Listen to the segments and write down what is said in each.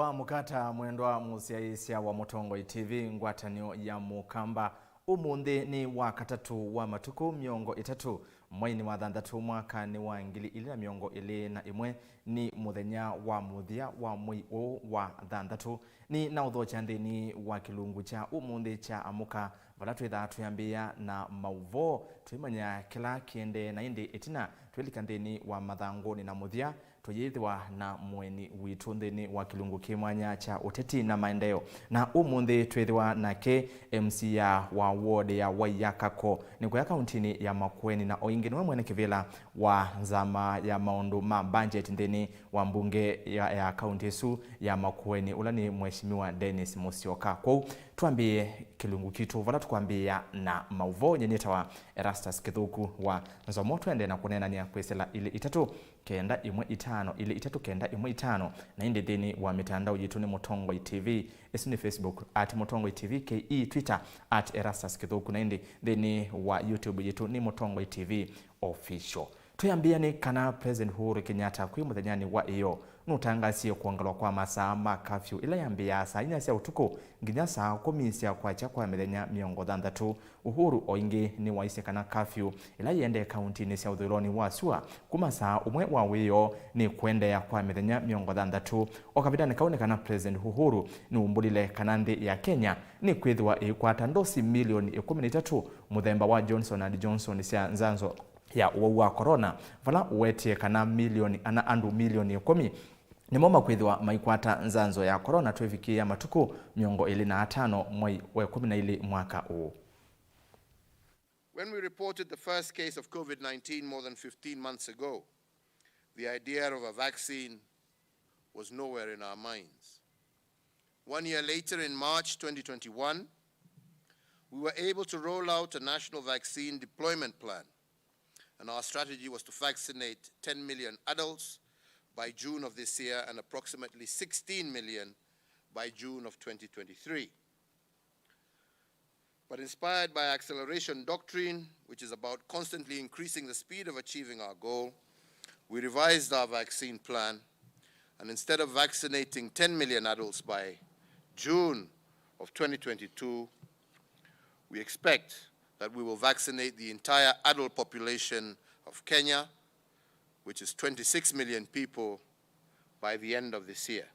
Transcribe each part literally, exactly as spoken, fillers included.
Wa mũkata mwendwa mũsyaĩĩsya wa Mũtongoi T V, ngwatanĩo ya Mũkamba. Ũmũnthĩ nĩ wa katatũ wa matukũ mĩongo ĩtatũ, mweinĩ wa thanthatũ, mwakanĩ wa ngili ilĩ na mĩongo ĩlĩ na ĩmwe. Nĩ mũthenya wa mũthya wa mwei ũũ wa thanthatũ. Nĩ na ũthokya nthĩnĩ wa kĩlungu kya ũmũnthĩ kya Amũka, vala twĩthaa twĩambĩĩa na maũvoo, twĩmanya kĩla kĩendee, na ĩndĩ ĩtina twĩlika nthĩnĩ wa mathangũnĩ na mũthya, tũyĩthĩwa na mũeni witũ nthĩnĩ wa kĩlungu kĩ mwanya kya ũteti na maendeeo. Na ũmũnthĩ twĩthĩwa nake M C A wa ward ya Waiyakako, nĩ kũya kauntinĩ ya Makueni, na o ĩngĩ nĩwe mwene kĩvĩla wa nzama ya maũndũ ma budget nthĩnĩ wa mbunge ya, ya kaunti ĩsu ya Makueni, ũla nĩ Mheshimiwa Dennis Musyoka. Kwoou twambĩĩe kĩlungu kitũ, vala tũkwambĩĩa na maũvoo. Nyie nĩtawa Erastus Kĩthũku wa Nzomo. Twende na kũneenany'a kwĩsĩla ilĩ itatũ kenda ĩmwe itano, ilĩ itatũ kenda ĩmwe itano, na ĩndĩ nthĩnĩ wa mĩtandao yitũ nĩ Mũtongoi T V. Ĩsu nĩ Facebook at Mũtongoi T V K E, Twitter at Erastus Kĩthũku, na ĩndĩ nthĩnĩ wa YouTube yitũ nĩ Mũtongoi T V Official. Twĩambĩĩa nĩ kana President Uhuru Kenyatta kwĩ mũthenyanĩ wa ĩyoo nũtangasie kwongelwa kwa masaa ma curfew, ĩla yambĩĩaa saa inya sya ũtukũ nginya saa kũmi sya kwakya kwa mĩthenya mĩongo thanthatũ. Uhuru o ĩngĩ nĩwaisye kana curfew ĩla yĩendee kauntinĩ sya ũthũĩlonĩ wa sua kuma saa ũmwe wa wĩoo nĩ kũendeea kwa mĩthenya mĩongo thanthatũ. O kavindanĩ kau nĩ kana President Uhuru nĩwumbũlile kana nthĩ ya Kenya nĩkwĩthĩwa ĩikwata ndosi milioni ĩkũmi na itatũ mũthemba wa Johnson and Johnson sya nzanzo ya ũwau wa corona, vala ũwetie kana milioni, ana andũ milioni ĩkũmi nĩmo makwĩthĩwa maikwata nzanzo ya corona twĩvikĩĩa matukũ mĩongo ĩlĩ na atano mwei wa ĩkũmi na ilĩ mwaka ũũ. When we reported the first case of COVID nineteen more than fifteen months ago, the idea of a vaccine was nowhere in our minds. One year later, in March twenty twenty-one, we were able to roll out a national vaccine deployment plan, and our strategy was to vaccinate ten million adults by June of this year and approximately sixteen million by June of twenty twenty-three. But inspired by our acceleration doctrine, which is about constantly increasing the speed of achieving our goal, we revised our vaccine plan, and instead of vaccinating ten million adults by June of twenty twenty-two, we expect that we will vaccinate the entire adult population of Kenya, which is twenty-six million people, by the end of this year.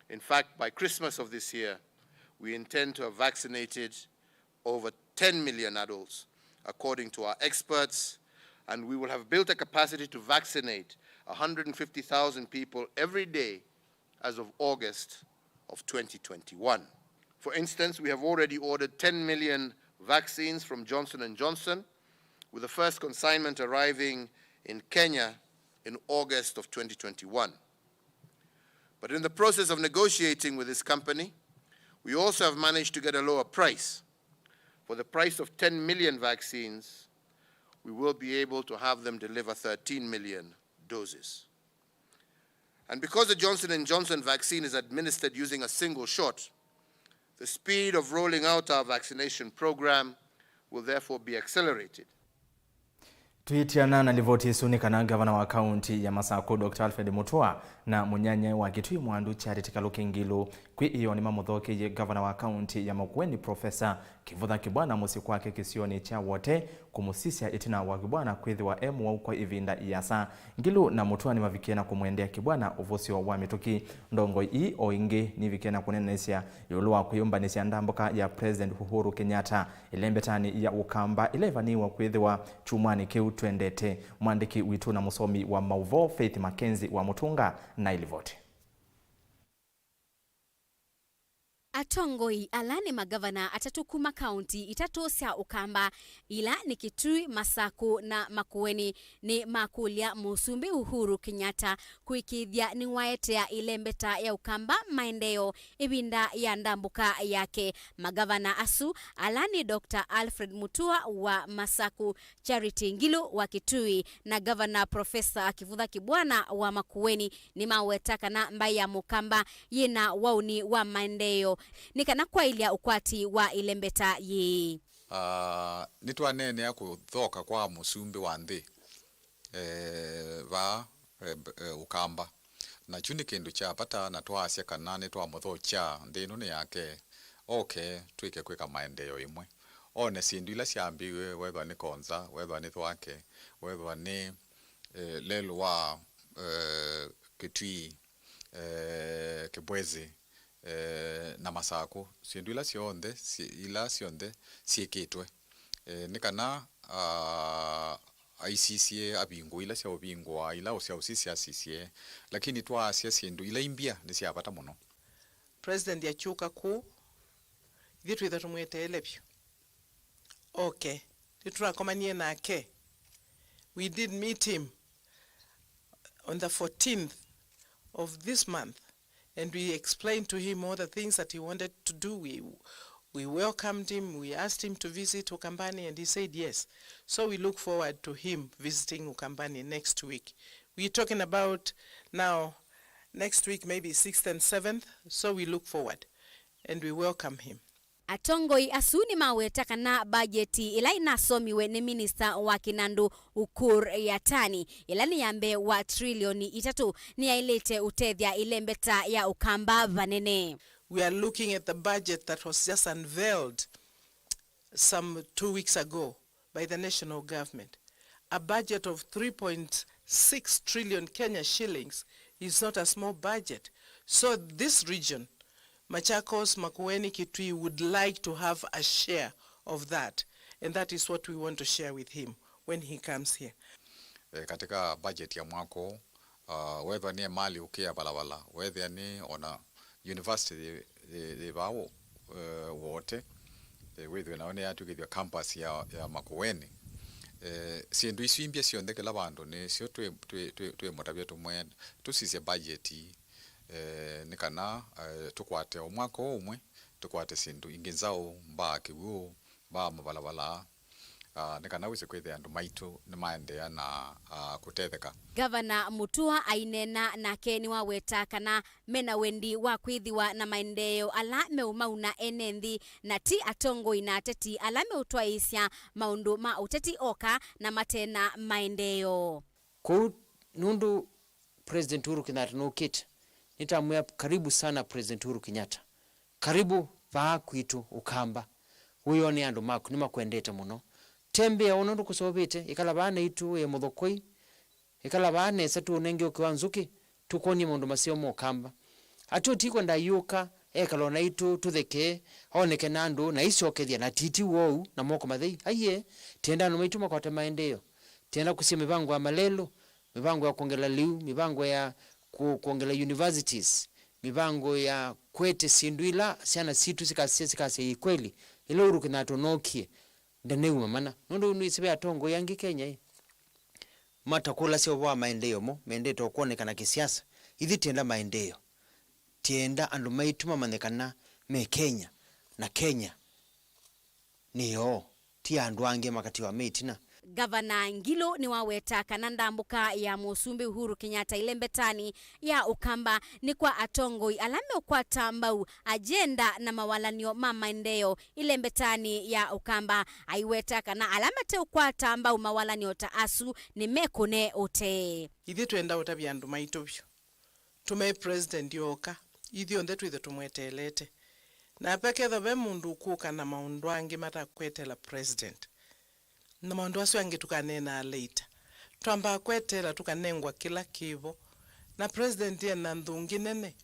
In fact, by Christmas of this year, we intend to have vaccinated over ten million adults, according to our experts, and we will have built a capacity to vaccinate one hundred fifty thousand people every day as of August of twenty twenty-one. For instance, we have already ordered ten million vaccines from Johnson and Johnson, with the first consignment arriving in Kenya in August of twenty twenty-one. But in the process of negotiating with this company, we also have managed to get a lower price. For the price of ten million vaccines, we will be able to have them deliver thirteen million doses. And because the Johnson and Johnson vaccine is administered using a single shot, the speed of rolling out our vaccination program will therefore be accelerated. Tũitiana na livoti ĩsu, nĩ kana ngavana wa kaunti ya Masakũ, Doctor Alfred Mutua, na mũnyanyae wa Kitui Mwandu Charity Kaluki Ngilu kwĩ ĩyoo nĩmamũthokeie ngavana wa kaunti ya Makueni, Professor Kivutha Kibwana mũsyĩ kwake kĩsionĩ kya Wote kũmũsisya ĩtina wa Kibwana kwĩthĩwa e mũwau kwa ĩvinda ĩasa. Ngilu na Mutua nĩmavikie na kũmwendea Kibwana ũvũsyo wa mĩtũkĩ. Ndongoi ii o ĩngĩ nivikie na kũneenanĩsya ĩũlũ wa kwĩyũmbanĩsya ndambũka ya President Uhuru Kenyatta ĩlembetanĩ ya Ũkamba ĩla ĩvanĩĩwe kwĩthĩwa kyumwanĩ kĩu twendete. Mwandĩki witũ na mũsomi wa maũvoo Faith Mackenzie wa Mũtũnga na ĩlivoti. Atongoi ala nĩ magavana atatũ kuma kaunti itatũ sya Ũkamba, ila nĩ Kitui, Masakũ na Makueni, nĩ makũlya Mũsumbĩ Uhuru Kenyatta kũĩkĩĩthya nĩwaetea ĩlembeta ya Ũkamba maendeeo ĩvinda ya ndambũka yake. Magavana asu ala nĩ Doctor Alfred Mutua wa Masakũ, Charity Ngilu wa Kitui na Ngavana Professor Kivutha Kibwana wa Makueni nĩmaweta kana mbaĩ ya Mũkamba yĩna waũni wa maendeeo nĩ kana kwaĩlya ũkwati wa ĩlembeta yĩĩ. Ah, nĩtwaneenea kũthoka kwa mũsumbĩ wa nthĩ, eh, vaa, eh, b-, eh, Ũkamba. Na kyu nĩ kĩndũ kya vata, na twaasya kana nĩtwamũthokya nthĩ ĩno nĩ yake, oke twĩke kwĩka maendeeo ĩmwe. One syĩndũ ila syambĩĩwe, wethwa nĩ Konza, wethwa nĩ Thwake, wethwa nĩ, eh, lelũ wa, eh, Kitui, eh, Kibwezi, eh, na Masakũ. Syĩndũ ila syonthe, sy-, ila syonthe syĩkĩtwe, eh, nĩ kana, ah, aisisye avingũe ila sya ũvingũa, ila sya ũsisya asisye, lakini twaasya syĩndũ ila imbya nĩ sya vata mũno. President akyũka kũu, ithyĩ twĩtha tũmweteele vyũ. Okay, nĩtũnakomanie nake. We did meet him on the fourteenth of this month, and we explained to him all the things that he wanted to do. We, we welcomed him, we asked him to visit Ukambani, and he said yes. So we look forward to him visiting Ukambani next week. We're talking about now, next week, maybe sixth and seventh, so we look forward and we welcome him. Atongoi asu nĩmaweta kana mbajeti ĩla ĩnasomiwe nĩ minista wa kĩnandũ Ukur Yatani, ĩla nĩ ya mbee wa trilioni itatũ, nĩyaĩlĩte ũtethya ĩlembeta ya Ũkamba vanene. We are looking at the budget that was just unveiled some two weeks ago by the national government. A budget of three point six trillion Kenya shillings is not a small budget. So this region, Machakos, Makueni, Kitui, would like to have a share of that, and that is what we want to share with him when he comes here. Eh, katika budget ya mwaka huu, ah, wethwa nĩ mali ũkĩa valala, wethĩa nĩ ona university yĩ, yĩ, yĩ vau, eh, Wote, eh, wĩthwe nayo nĩyatw'ĩkĩthw'a campus ya, ya Makueni. Eh, syĩndũ isu imbya syonthe kĩla vandũ nĩsyo twĩ, twĩ, twĩ, twĩmũtavya tũmwe tũsisye budget, eh, nĩ kana, eh, tũkwate o mwaka ũũ ũmwe, tũkwate syĩndũ ingĩ nzaũ, mbaa kĩw'ũ, mbaa mavalavala, ah, nĩ kana wĩse kwĩthĩa andũ maitũ nĩmaendeea na, ah, kũtetheka. Gavana Mutua aineena nake nĩwaweta kana mena wendi wa kwĩthĩwa na maendeeo ala meũmauna ene nthĩ, na ti atongoi na ateti ala meũtwaĩĩsya maũndũ ma ũteti oka na mate na maendeeo. Kwoou nũndũ President Uhuru Kenyatta nũkĩte, nĩtamwĩa, karibu sana President Uhuru Kenyatta. Karibu vaa kwitũ Ũkamba. Wĩone andũ maku nĩmakwendete mũno. Tembea ũndũ kũseũvĩte, ĩkala vaa naitũ wĩe mũthokoi, ĩkala vaa nesa tũũnenge ũkĩ wa nzũkĩ, tũkwony'e maũndũ maseo ma Ũkamba. Atĩ ũtikwenda ayũka ekala o naitũ tũtheke, oneke na andũ na aisokethya na titi wou na moko mathei. Aiee, tienda andũ maitũ makwate maendeeo. Tienda kũsya mĩvango ya malelũ, mĩvango ya kwongela lĩu, mĩvango ya ku-, kwongela universities, mĩvango ya kwete syĩndũ ila syana sitũ sikasya, sikasya ĩ kweli, ĩla Uhuru Kenyatta ũnookie, ndanew'e mana. Nũndũ nĩwĩsĩ ve atongoi angĩ Kenya ĩ, matakũlasya ũvoo wa maendeeo mo, mendete o kwonekana kĩsiasa. Ithyĩ tienda maendeeo. Tienda andũ maitũ mamanye kana me Kenya, na Kenya nĩ yoo, ti andũ angĩ makatiwa me ĩtina. Gavana Ngilu nĩwaweta kana ndambũka ya Mũsumbĩ Uhuru Kenyatta ĩlembetanĩ ya Ũkamba nĩ kwa atongoi ala meũkwata mbau agenda na mawalan'yo ma maendeeo ĩlembetanĩ ya Ũkamba. Aiweta kana ala mateũkwata mbau mawalan'yo ta asu nĩmekũne ũtee. Ithyĩ twenda ũtavya andũ maitũ vyũ. Tũmee President ooka, ithyonthe twĩthe tũmweteelete. Na vekethwa ve mũndũ ũkũka na maũndũ angĩ matakwetela President, na maũndũ asu angĩ tũkaneenaa later. Twambaa kweteela tũkanengwa kĩla kĩvo. Na President ena nthũngĩ nene,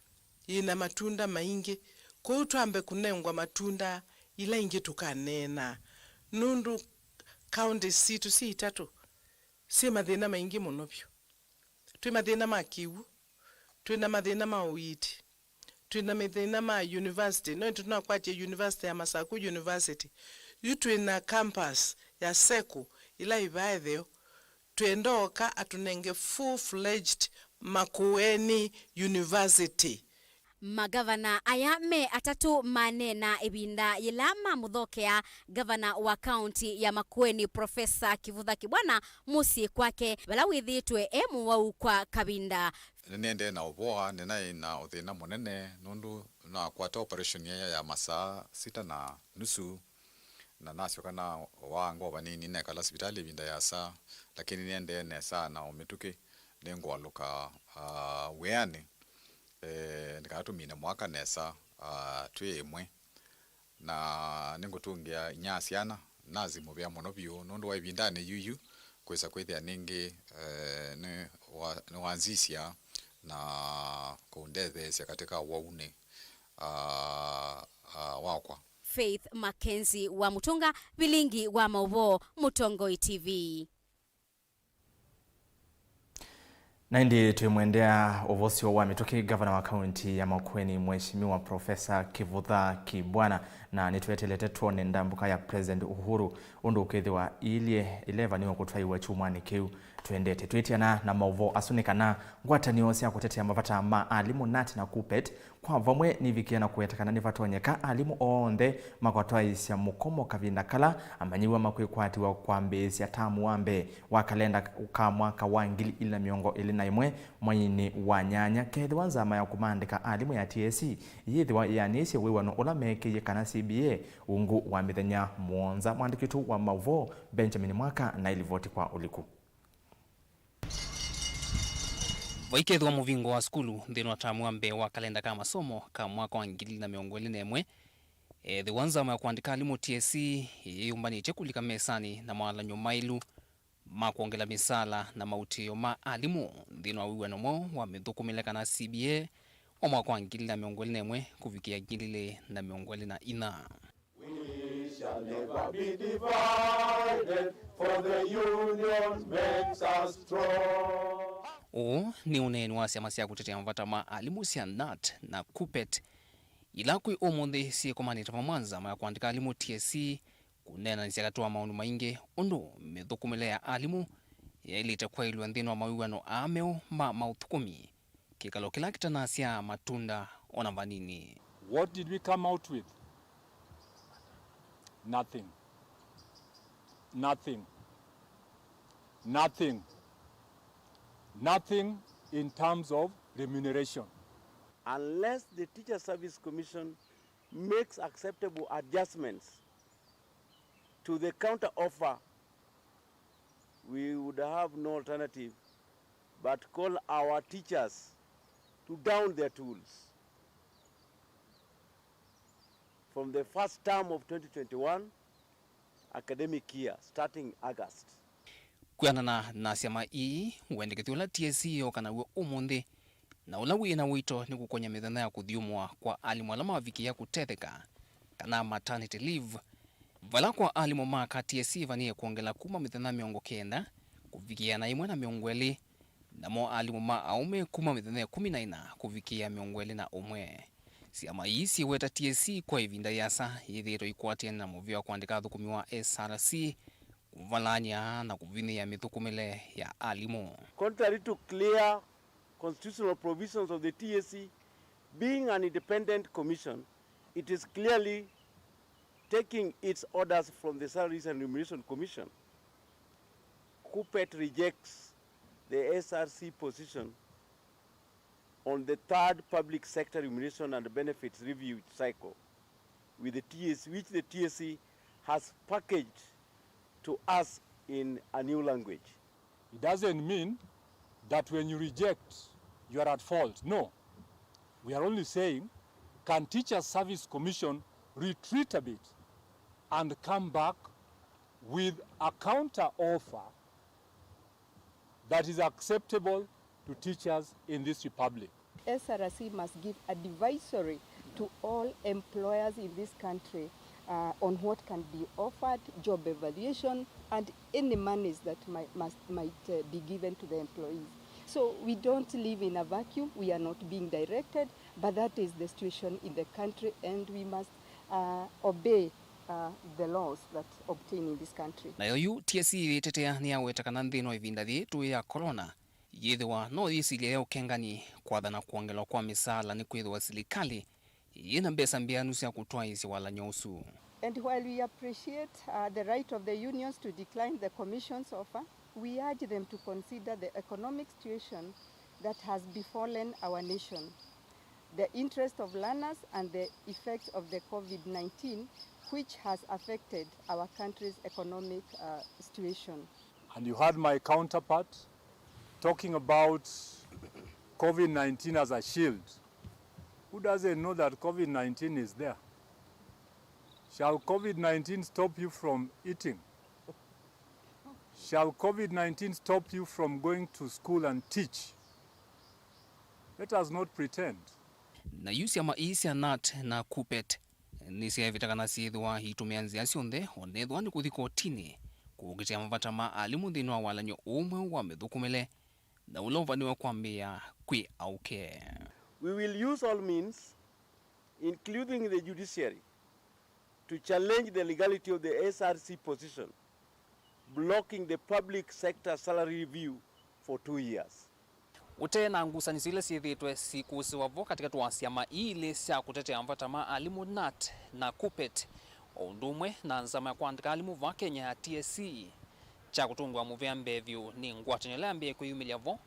yĩna matunda maingĩ. Kwoou twambe kũnengwa matunda ila ingĩ tũkaneenaa. Nũndũ counties sitũ syĩ itatũ syĩ mathĩna maingĩ mũno vyũ. Twĩ mathĩna ma kĩw'ũ, twĩ na mathĩna ma ũiiti, twĩ na mathĩna ma university. No ĩndĩ tũnakwatya university ya Masaku University. Yu twĩ na campus ya SEKU ĩla ĩvaetheo. Twenda oka atũnenge full-fledged Makueni University. Magavana aya me atatũ maneena ĩvinda yĩla mamũthokea ngavana wa kaũnti ya Makueni, Profesa Kivutha Kibwana, mũsyĩ kwake, vala wĩthĩĩtwe e mũwau kwa kavinda. Nĩnĩendee na ũvoa, nĩnaĩ na ũthĩna mũnene nũndũ nakwata operation ya, ya masaa sita na nusu, na nasyoka nawaa ngoo vanini, nekala sivitalĩ ĩvinda yĩasa, lakini nĩendee nesa na o mĩtũkĩ nĩngũalũka, ah, wĩanĩ. eh, nĩ kana tũmine mwaka nesa, ah, twĩ ĩmwe. Na nĩngũtũngĩa inyia syana nasi mũvea mũno vyũ nũndũ wa ĩvindanĩ yuyu kwĩsa kwĩthĩa nĩngĩ, eh, nĩ wa-, nĩwanzisya na kũndetheesya katika waunĩ, ah, ah, wakwa. Faith Mackenzie wa Mũtũnga, vilingi wa maũvoo, Mũtongoi T V. Na ĩndĩ twĩmwendea ũvosyo wa mĩtũkĩ, ngavana wa kaunti ya Makueni, Mheshimiwa Professor Kivutha Kibwana, na nĩtwetelete twone ndambũka ya President Uhuru ũndũ ũkĩthĩwa iilye ĩla ĩvanĩwe kũtwaiwa kyumwanĩ kĩu twendete. Twĩtiana na maũvoo asu nĩ kana ngwatanĩo sya kũtetea mavata ma alimũ, nat na KUPPET, kwa vamwe nivikie na kũweta kana nĩvatonyeka alimũ onthe makwatwaĩsya mũkomo kavinda kala amanyĩw'a makwĩkwatĩwa kwambĩĩsya tamu wa mbee wa kalenda ka mwaka wa ngili ili na mĩongo ĩlĩ na ĩmwe mweinĩ wa nyanya, kethĩwa nzama ya kũmaandĩka alimũ ya T S C yĩthĩwa yĩanĩsye wĩw'ano ũla meekĩie kana C B A ungu wa mĩthenya mũonza. Mwandĩki witũ wa maũvoo Benjamin Mwaka na ĩlivoti kwa ũliku. Vaikethĩwa mũvingo wa sukulu nthĩnĩ wa tamu wa mbee wa kalenda ka masomo ka mwaka wa ngili ili na mĩongo ĩlĩ na ĩmwe, ethĩwa nzama ya kũandĩka alimũ T S C yĩyũmbanĩtye kũlika mesanĩ na mawalany'o maĩlu ma kwongela mĩsaala na mautĩĩo ma alimũ nthĩnĩ wa wĩw'ano mweũ wa mĩthũkũmĩle kana C B A wa mwaka wa ngili ili na mĩongo ĩlĩ na ĩmwe kũvikĩa ngili ili na mĩongo ĩlĩ na inya. We shall never be divided, for the union makes us strong. Ũũ nĩ ũneeni wa syama sya kũtetea mavata ma alimũ sya nat na KUPPET, ila kwĩ ũmũnthĩ syĩkomanĩte vamwe nzama ya kũandĩka alimũ T S C kũneenanĩsya katĩ wa maũndũ maingĩ ũndũ mĩthũkũmĩle ya alimũ yaĩlĩte kwaĩlw'a nthĩnĩ wa mawĩw'ano aa meũ ma maũthũkũmi. Kĩkalo kĩla kĩtanasyaa matunda o na vanini. What did we come out with? Nothing. Nothing. Nothing. Nothing in terms of remuneration. Unless the Teacher Service Commission makes acceptable adjustments to the counter offer, we would have no alternative but call our teachers to down their tools from the first term of twenty twenty-one academic year, starting August. Kwĩanana na syama ii, wendekethyo ũla T S C yooka naw'o ũmũnthĩ na ũla wĩ na ũito nĩ kũkony'a mĩthenya ya kũthyũmũa kwa alimũ ala mavikĩĩa kũtetheka, kana maternity leave, vala kwa alimũ ma ka T S C ĩvanĩe kwongela kuma mĩthenya mĩongo kenda kũvikĩĩa na ĩmwe na mĩongo ĩlĩ, namo alimũ ma aũme kuma mĩthenya ĩkũmi na ĩna kũvikĩĩa mĩongo ĩlĩ na ũmwe. Syama ii syĩweta T S C kwa ĩvinda yĩasa yĩthĩĩtwe ikwatĩanĩ na mũvĩa wa kũandĩka athũkũmi wa S R C, kũvalany'a na kũvinyĩĩa mĩthũkũmĩle ya alimũ. Contrary to clear constitutional provisions of the T S C being an independent commission, it is clearly taking its orders from the Salaries and Remuneration Commission. KUPPET rejects the S R C position on the third public sector remuneration and benefits review cycle with the T S C, which the T S C has packaged to us in a new language. It doesn't mean that when you reject, you are at fault. No. We are only saying, can Teachers Service Commission retreat a bit and come back with a counter offer that is acceptable to teachers in this republic. S R C must give advisory to all employers in this country, uh, on what can be offered, job evaluation, and any monies that might, must, might, uh, be given to the employees. So we don't live in a vacuum, we are not being directed, but that is the situation in the country, and we must, uh, obey, uh, the laws that obtain in this country. Nayo yu T S C yĩtetea nĩyaweta kana nthĩnĩ wa ĩvinda yĩĩ tũĩ ya corona, yĩthĩwa no yĩsilye ya ũkengani kwathana kwongelwa kwa mĩsaala nĩkwĩthĩwa silikalĩ yĩ na mbesa mbĩanu sya kũtwaĩĩsya walany'o ũsu. And while we appreciate, uh, the right of the unions to decline the commission's offer, we urge them to consider the economic situation that has befallen our nation, the interest of learners, and the effects of the COVID nineteen, which has affected our country's economic, uh, situation. And you heard my counterpart talking about COVID nineteen as a shield. Who doesn't know that COVID nineteen is there? Shall COVID nineteen stop you from eating? Shall COVID nineteen stop you from going to school and teach? Let us not pretend. Na yu syama ii sya nat na KUPPET nĩsyaĩvĩta kana syĩthĩwa iitũmĩa nzĩa syonthe, o na ethĩwa nĩ kũthi kotinĩ, kũkitĩa mavata ma alimũ nthĩnĩ wa walany'o ũũ mweũ wa mĩthũkũmĩle, na ũla ũvanĩwe kwambĩĩa kwĩ aũke. We will use all means, including the judiciary, to challenge the legality of the S R C position blocking the public sector salary review for two years. Ũte na ngusanĩsyo ila syĩthĩĩtwe sikũsĩwa vo katĩkatĩ wa syama ii ilĩ sya kũtetea mavata ma alimũ, nat na KUPPET, o ũndũ ũmwe na nzama ya kũandĩka alimũ vaa Kenya ya T S C, kya kũtũngĩwa mũvea mbee vyũ nĩ ngwatanĩo ĩla yambĩĩe kwĩyumĩlya vo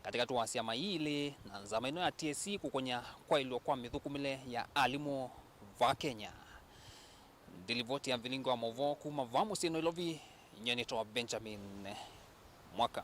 katĩkatĩ wa syama ii ilĩ na nzama ĩno ya T S C kũkony'a kwaĩlw'a kwa mĩthũkũmĩle ya alimũ vaa Kenya. Ndilivoti ya vilingi wa maũvoo kuma vaa mũsyĩ Nairobi, nyie nĩtawa Benjamin Mwaka.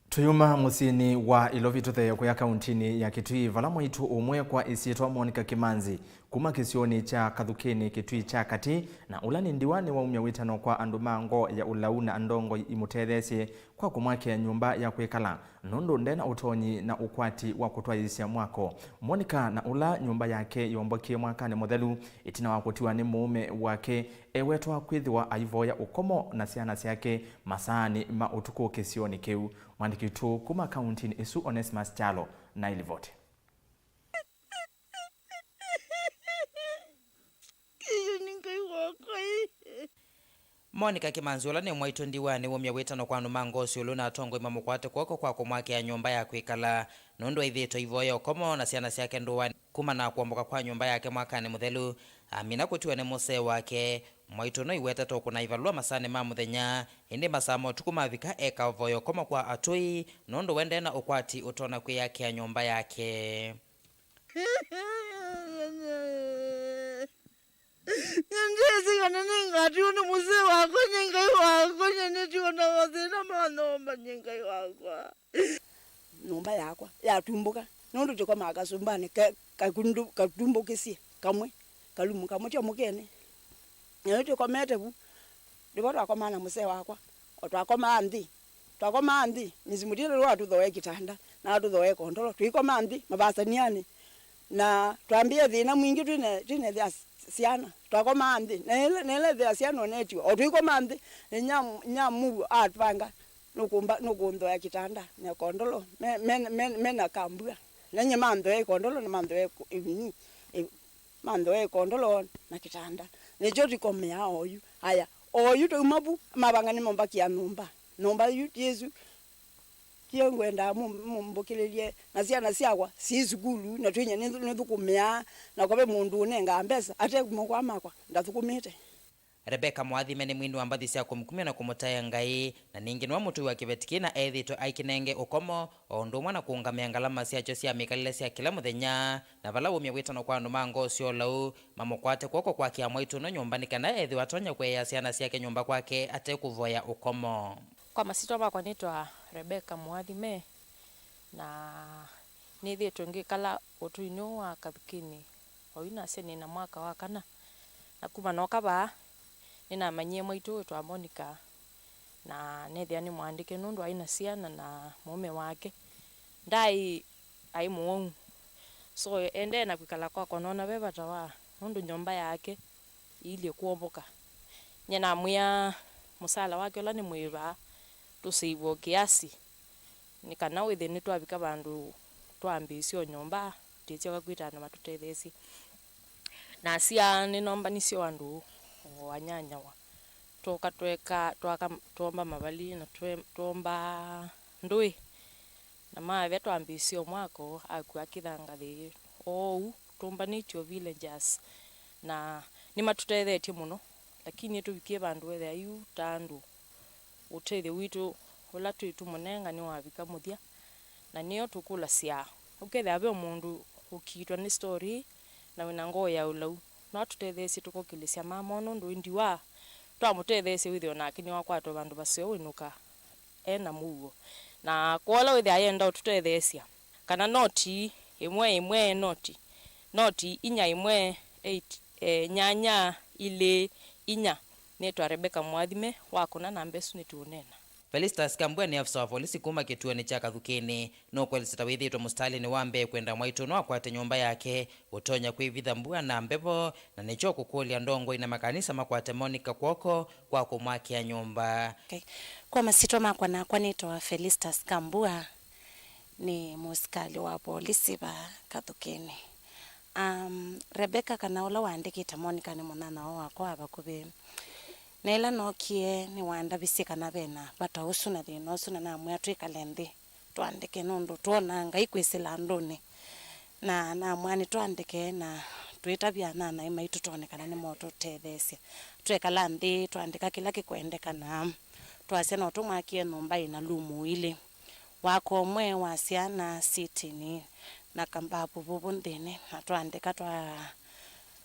Tũyuma mũsyĩnĩ wa Ilovi tũthee kũya kauntinĩ ya Kitui, vala mwaitũ ũmwe kwa ĩsyĩtwa Monica Kimanzi kuma kĩsionĩ kya Kathukĩnĩ, Kitui kya Katĩ, na ũla nĩ ndiwa nĩwaumya wĩtano kwa andũ ma ngoo ya ũlau na ndongoi imũtetheesye kwa kũmwakĩa nyũmba ya kwĩkala, nũndũ nde na ũtonyi na ũkwati wa kũtwaĩĩsya mwako. Monica, na ũla nyũmba yake yombokĩe mwakanĩ mũthelu ĩtina wa kũtiwa nĩ mũũme wake, ewetwa kwĩthĩwa aivoya ũkomo na syana syake masaanĩ ma ũtukũ kĩsionĩ kĩu. Mwandĩki witũ kuma kauntinĩ ĩsu, Onesimus Kyalo, na ĩlivoti. Ĩsu nĩ Ngai wakwa ĩ. Monica Kimanzi, ũla nĩ mwaitũ ndiwa, nĩwaumya wĩtano kwa andũ ma ngoo syũlũ na atongoi mamũkwate kw'oko kwa kũmwakĩa nyũmba ya kwĩkala, nũndũ aithĩĩtwe aivoya ũkomo na syana syake ndũanĩ. Kumana na kũomboka kwa nyũmba yake mwakanĩ mũthelu, amina kũtiwa nĩ mũsee wake. Mwaitũ no iwetete ũkũna ivalũa masaanĩ ma mũthenya, ĩndĩ masaa ma ũtukũ mavika, ekavoya ũkomo kwa atũi, nũndũ we nde na ũkwati ũtonya kwĩyakĩa nyũmba yake. Nyie ndyĩsĩ kana nĩngatiwa nĩ mũsee wakwa, nyie Ngai wakwa, nyie nĩtiwa na mathĩna ma nyũmba, nyie Ngai wakwa. Nyũmba yakwa yatumbũka, nũndũ tũkomaa kasumbanĩ ke-, kakundu-, katumbũkĩsye kamwe, kalumu kamwe tyo mũkene. Na yu tũkomete vu, nĩvo twakomaa na mũsee wakwa, o twakomaa nthĩ. Twakomaa nthĩ, Miss Mutiele nĩwe watũthooe kĩtanda, na atũthooe ĩkondolo. Tũikomaa nthĩ mavasanianĩ, na twambĩĩe thĩna mwingĩ twĩne, twĩnethĩa s-, syana. Twakomaa nthĩ, na ĩla, na ĩla ethĩa syana onetiwe, o tũikomaa nthĩ, na inya, inya mũuo atwanga, nũkũmba, nũkũnthoea kĩtanda na ĩkondolo, me, me, me, me na kambua. Na nyie manthoea ĩkondolo na manthoea ĩkũ-, ĩvini, ĩ-, manthoea ĩkondolo na kĩtanda. Nĩkyo tũkomeaa oyu. Aya, oyu twauma vu, mavanga nĩmombakĩa nyũmba. Nyũmba yu ti ĩsu, kĩo ngwendaa mũ-, mũmbũkĩlĩlye, na syana syakwa syĩ sukulu, na twĩnya nĩ, nĩthũkũmĩaa, na kwa ve mũndũ ũnengaa mbesa, ate kuma kwa makwa, ndathũkũmĩte. Rebecca Mwathime nĩ mwini wa mbathi sya kũmkumya na kũmũtaĩa Ngai, na ningĩ nĩwe mũtũi wa kĩveti kĩĩ na ethĩĩtwe aikĩnenge ũkomo, o ũndũ ũmwe na kũũngamĩa ngalama syakyo sya mĩkalĩle sya kĩla mũthenya, na vala waumya wĩtano kwa andũ ma ngoo sya ũlau mamũkwate kw'oko kwakĩa mwaitũ ũno nyũmba nĩ kana ethĩwe atonya kũeea syana syake nyũmba kwake ate kũvoya ũkomo. Kwa masyĩtwa makwa nĩtawa Rebecca Mwathime, na nĩthĩĩtwe ngĩkala ũtũinĩ ũũ wa Kathukĩnĩ. Oyu nasya nĩ na mwaka wa kana, na kuma nooka vaa, nĩnamanyie mwaitũ wĩtwa Monica, na neethĩa nĩ mwandĩke nũndũ aĩ na syana na mũũme wake ndaĩ, aĩ mũwau. So, endee na kwĩkala kwakwa, noona ve vata wa, nũndũ nyũmba yake iilyĩ kũomboka. Nyie namwĩa mũsala wake ũla nĩmwĩvaa tũseivwe o kĩasi, nĩ kana wĩthĩe nĩtwavika vandũ twambĩĩsya o nyũmba, tũisyoka kwĩta andũ matũtetheesye. Nasya nĩnombanisye o andũ o anyanyawa, twoka tweka, twaka, twomba mavali na twe-, twomba ndũĩ. Na mavya twambĩĩsye o mwako, akw'a akĩthanga thĩ oou, tũmbanĩtye o villagers, na nĩmatũtethetye mũno, lakini nĩtũvikie vandũ wethĩa yu ta andũ, ũtethyo witũ ũla twĩ tũmũnenga nĩwavika mũthya, na nĩyo tũkũlasya, ũkethĩa ve mũndũ ũkiitwa nĩ story na wĩna ngoo ya ũlau, no atũtetheesye tũkokĩlĩsya mama ũũ, nũndũ ndiwa twamũtetheesye wĩthĩe o nake nĩwakwatwa vandũ vaseo wĩnũka e na mũuo. Na kwola wĩthĩa ayenda ũtũtetheesya, kana no ti Ĩmwe ĩmwe noti, noti inya ĩmwe eight, eh, nyanya ilĩ inya. Nĩtwa Rebecca Mwathime wa kũna namba ĩsu nĩtũũneena. Felistas Kambua nĩ afisa wa volisi kuma kĩtuonĩ kya Kathukĩnĩ. Nũkwelesya ta wĩthĩĩtwe mũsitalĩnĩ wa mbee kwenda mwaitũ no akwate nyũmba yake ũtonya kwĩvitha mbua na mbevo, na nĩkyo kũkũlya ndongoi na makanisa makwate Monica kw'oko kwa kũmwakĩa nyũmba. Okay. Kwa masyĩtwa makwa, nakwa nĩtawa Felistas Kambua, nĩ mũsikalĩ wa volisi va Kathukĩnĩ. Um, Rebecca, kana ũla waandĩkĩte Monica, nĩ mũnyanyawa wakwa wa vakuvĩ. Na ĩla nookie, nĩwandavisye kana ve na vata ũsu na thĩna ũsu, na namwĩa twĩkale nthĩ tũandĩke, nũndũ twonaa Ngai kwĩsĩla andũnĩ. Na namwĩa nĩtũandĩke na twĩtavye anyanyae maitũ twone kana nĩmotũtetheesya. Twekala nthĩ, twaandĩka kĩla kĩkwendekana. Twasya no tũmwakĩe nyũmba ĩna lumu ilĩ, wako ũmwe wa syana, sitini, na kambavu vũvũ nthĩnĩ, na twaandĩka twa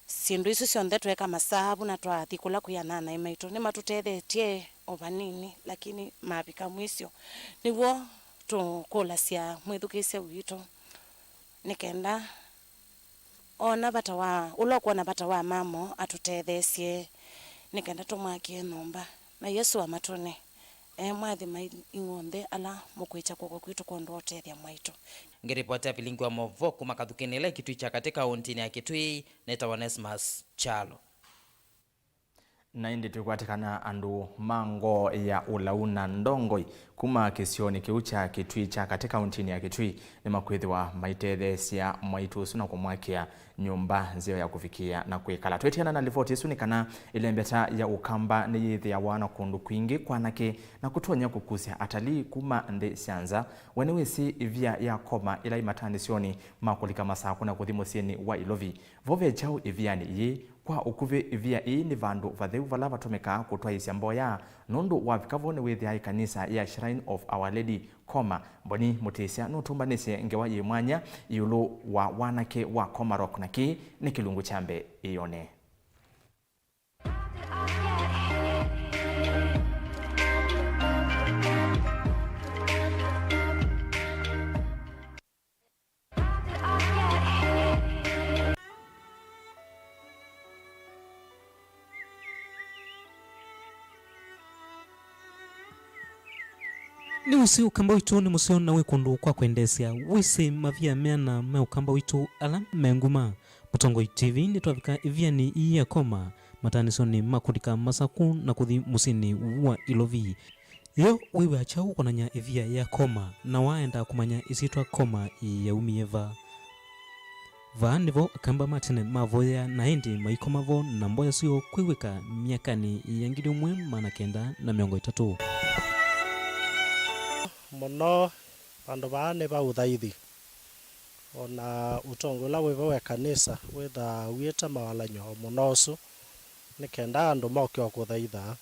syĩndũ isu syonthe, tweeka masavu na twathi kũla kwĩ anyanyae maitũ. Nĩmatũtethetye o vanini, lakini mavika mwisyo. Nĩw'o tũkũlasya mwĩthukĩĩsya witũ nĩ kenda ona vata wa, ũla ũkwona vata wa mamo atũtetheesye nĩ kenda tũmwakĩe nyũmba. Na Yesũ amatũne, emwathima inyuonthe ala mũkwĩkya kw'oko kwitũ kwondũ wa ũtethya mwaitũ. Ngĩripotera vilingi wa movoo kuma Kathukĩnĩ ĩla Kitui kya katĩ kaũntĩnĩ ya Kitui, nĩtawa Onesmus Kyalo. Na ĩndĩ twĩkwatĩkana andũ ma ngoo ya ũlau na ndongoi kuma kĩsionĩ kĩu kya Kitui kya katĩ kaũntĩnĩ ya Kitui nĩmakwĩthĩwa maitetheesya mwaitũ ũsu na kũmwakĩa nyũmba nzeo ya kũvikĩa na kwĩkala. Twĩtiana na livoti ĩsu nĩ kana ĩlembeta ya Ũkamba nĩyĩthĩawa na kũndũ kwingĩ kwa anake na kũtonya kũkusya atalii kuma nthĩ sya nza. We nĩwĩsĩ ĩvia ya Koma ĩla ĩmatanĩsyonĩ ma kũlika Masakũ na kũthi mũsyĩnĩ wa Ilovi? Vo ve kyaũ ĩvianĩ yĩĩ? Kwa ũkuvĩ, ĩvia ĩĩ nĩ vandũ vatheu vala vatũmĩkaa kũtwaĩĩsya mboya, nũndũ wavika vo nĩwĩthĩaa ĩkanisa ya Shrine of Our Lady Koma. Mboni Mũtĩsya nũtũmbanĩsye ngewa yĩ mwanya ĩũlũ wa wanake wa Koma Rock, na kĩĩ nĩ kĩlungu kya mbee ĩyone. Nĩwĩsĩ Ũkamba witũ nĩ mũseo na wĩ kũndũ kwa kwendeesya. Wĩsĩ mavia meana me Ũkamba witũ ala me nguma. Mũtongoi T V nĩtwavika ĩvianĩ ii ya Koma, matanĩsyonĩ ma kũlika Masakũ na kũthi mũsyĩnĩ wa Ilovi. Yo wĩw'aa kyaũ ũkonany'a ĩvia ya Koma, na waendaa kũmanya ĩsyĩtwa Koma yaumie va? Vaa nĩvo Akamba ma tene mavoyea, na ĩndĩ maikoma vo na mboya syoo kwĩw'ĩka myakanĩ ya ngili ĩmwe maana kenda na mĩongo ĩtatũ. Mũno vandũ vaa nĩ va ũthaithi. O na ũtongoi ũla wĩ vo wa ĩkanisa wĩthaa ũiĩte mawalany'o o mũno ũsu, nĩ kenda andũ moke o kũthaitha.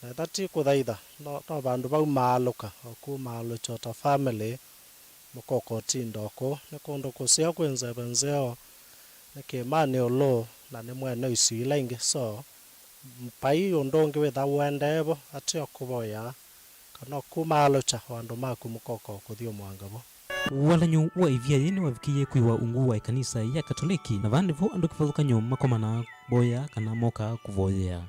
Na ethĩwa ti kũthaitha, no, no vandũ vau maalũka, o kũu maalũkya o ta family, mũkoko ũtinda o kũu. Nĩ kũndũ kũseo kwĩ nzeve nzeo, nĩ kĩĩmanĩ ĩũlũ, na nĩ mwene isio ila ingĩ. So, vai ũndũ ũngĩ wĩthaa ũendee vo, atĩ o kũvoya, kana o kũu maalũkya o andũ maku mũkoko o kũthi o mwanga vo. Walany'o wa ĩvia yĩĩ nĩwavikĩie kwĩwa ungu wa ĩkanisa ya Katoleki, na vaa nĩvo andũ kĩvathũkany'o makomanaa mboya kana mokaa kũvoyea.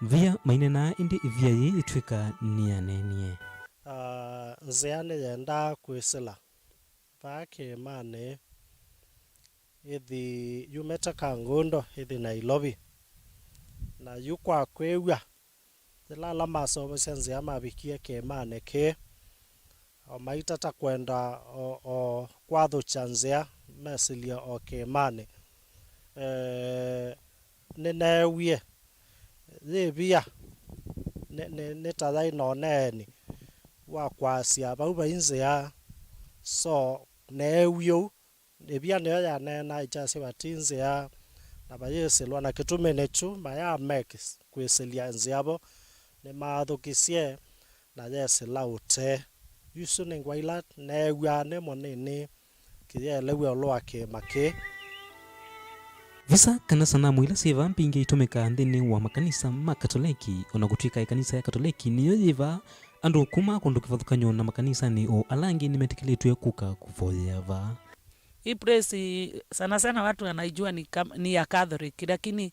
Via mainenaa, ĩndĩ ĩvia yĩĩ yĩtw'ĩka nĩyaneenie. Ah, nzĩa nĩyendaa kwĩsĩla vaa kĩĩmanĩ, ĩthi yumĩte Kangundo, ĩthi Nailovi. Na yu kwa kwĩw'a, yĩla ala maseũvasya nzĩa mavikie kĩĩmanĩ kĩĩ, o maitata kwenda o, o kwathũkya nzĩa, mesĩlye o kĩĩmanĩ. Eh, nĩneewie yĩ via, nĩ, nĩ, nĩ ta yaĩ na ũneeni wa kwasya vau vai nzĩa, so neewie ũu. Ĩvia nĩyo yaneenaa ĩkyasya vati nzĩa, na vayĩsĩlwa, na kĩtumi nĩkyu maya make kwĩsĩlya nzĩa vo nĩmaathũkisye na yesĩla ũtee. Yu isu nĩ ngũa ila neew'aa nĩ mũnini kĩyeelew'a ĩũlũ wa kĩĩma kĩĩ. Visa kana sanamu ila syĩ vaa mbingĩ itũmĩkaa nthĩnĩ wa makanisa ma Katoleki, o na kũtw'ĩka ĩkanisa ya Katoleki nĩyo yĩ vaa. Andũ kuma kũndũ kĩvathũkany'o na makanisanĩ o ala angĩ nĩmetĩkĩlĩtw'e kũka kũvoyea vaa. Hii place sana sana watu wanaijua ni kam-, ni ya Catholic, lakini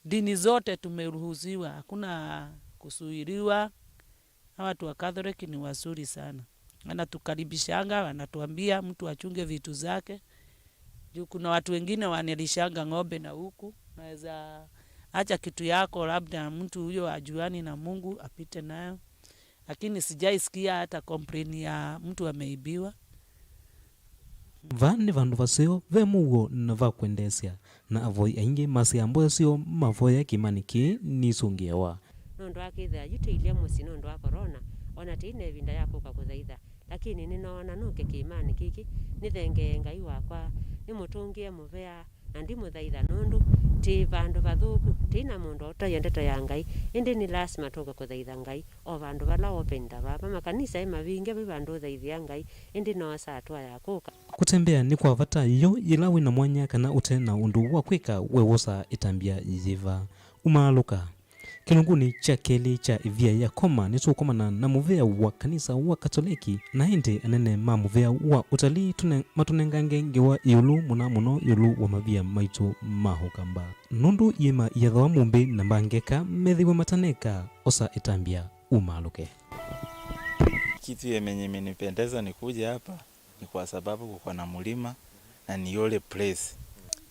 dini zote tumeruhusiwa, hakuna kusuiriwa. Hawa watu wa Catholic ni wazuri sana. Wanatukaribishanga, wanatuambia mtu achunge vitu zake. Juu kuna watu wengine wanalishanga ng'ombe na huku, naweza acha kitu yako, labda mtu huyo ajuani na Mungu apite nayo. Lakini sijaisikia hata complain ya mtu ameibiwa. Vaa nĩ vandũ vaseo ve mũuo na va kwendeesya, na avoi aingĩ masyaa mboya syoo mavoya kĩĩmanĩ kĩĩ nisũngĩawa. Nũndũ wa kwĩthĩa yu tũilye mũsyĩ nũndũ wa korona, o na tũi na ĩvinda ya kũka kũthaitha, lakini nĩnoona nũke kĩĩmanĩ kĩkĩ nĩthengee Ngai wakwa, nĩmũtũngĩe mũvea, na ndimũthaitha nũndũ tĩ vandũ vathũku, tũi na mũndũ ũtaĩa ndeto ya Ngai, ĩndĩ nĩ lasima tũke kũthaitha Ngai o vandũ vala open ta vava. Makanisa e mavinge, vai vandũ ũthaithĩa Ngai, ĩndĩ noosa hatua ya kũka. Kũtembea nĩ kwa vata yo yĩla wĩ na mwanya kana ũte na ũndũ wa kwĩka. We wosaa ĩtambya yĩva? Umaalũka. Kĩlungunĩ kya kelĩ kya ĩvia ya Koma, nĩtũũkomana na mũvĩa wa kanisa wa Katoleki, na ĩndĩ anene ma mũvĩa wa ũtalii tũne-, matũnengange ngewa ĩũlũ mũna mũno ĩũlũ wa mavia maitũ ma Ũkamba. Nũndũ iĩma iyathawa mũmbĩ na mbangeka methĩwe mataneka, osa ĩtambya umaalũke. Kitu yenye imenipendeza nikuje hapa ni kwa sababu kuko na mlima na ni holy place.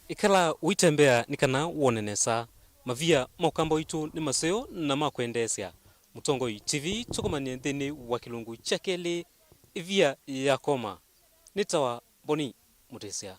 Ĩkala ũitembea nĩ kana wone nesa. Mavia ma Ũkamba waitũ nĩ maseo na ma kwendeesya. Mũtongoi T V tũkomanie nthĩnĩ wa kĩlungu kya kelĩ, ĩvia ya Koma. Nĩtawa Boni Mũtĩsya.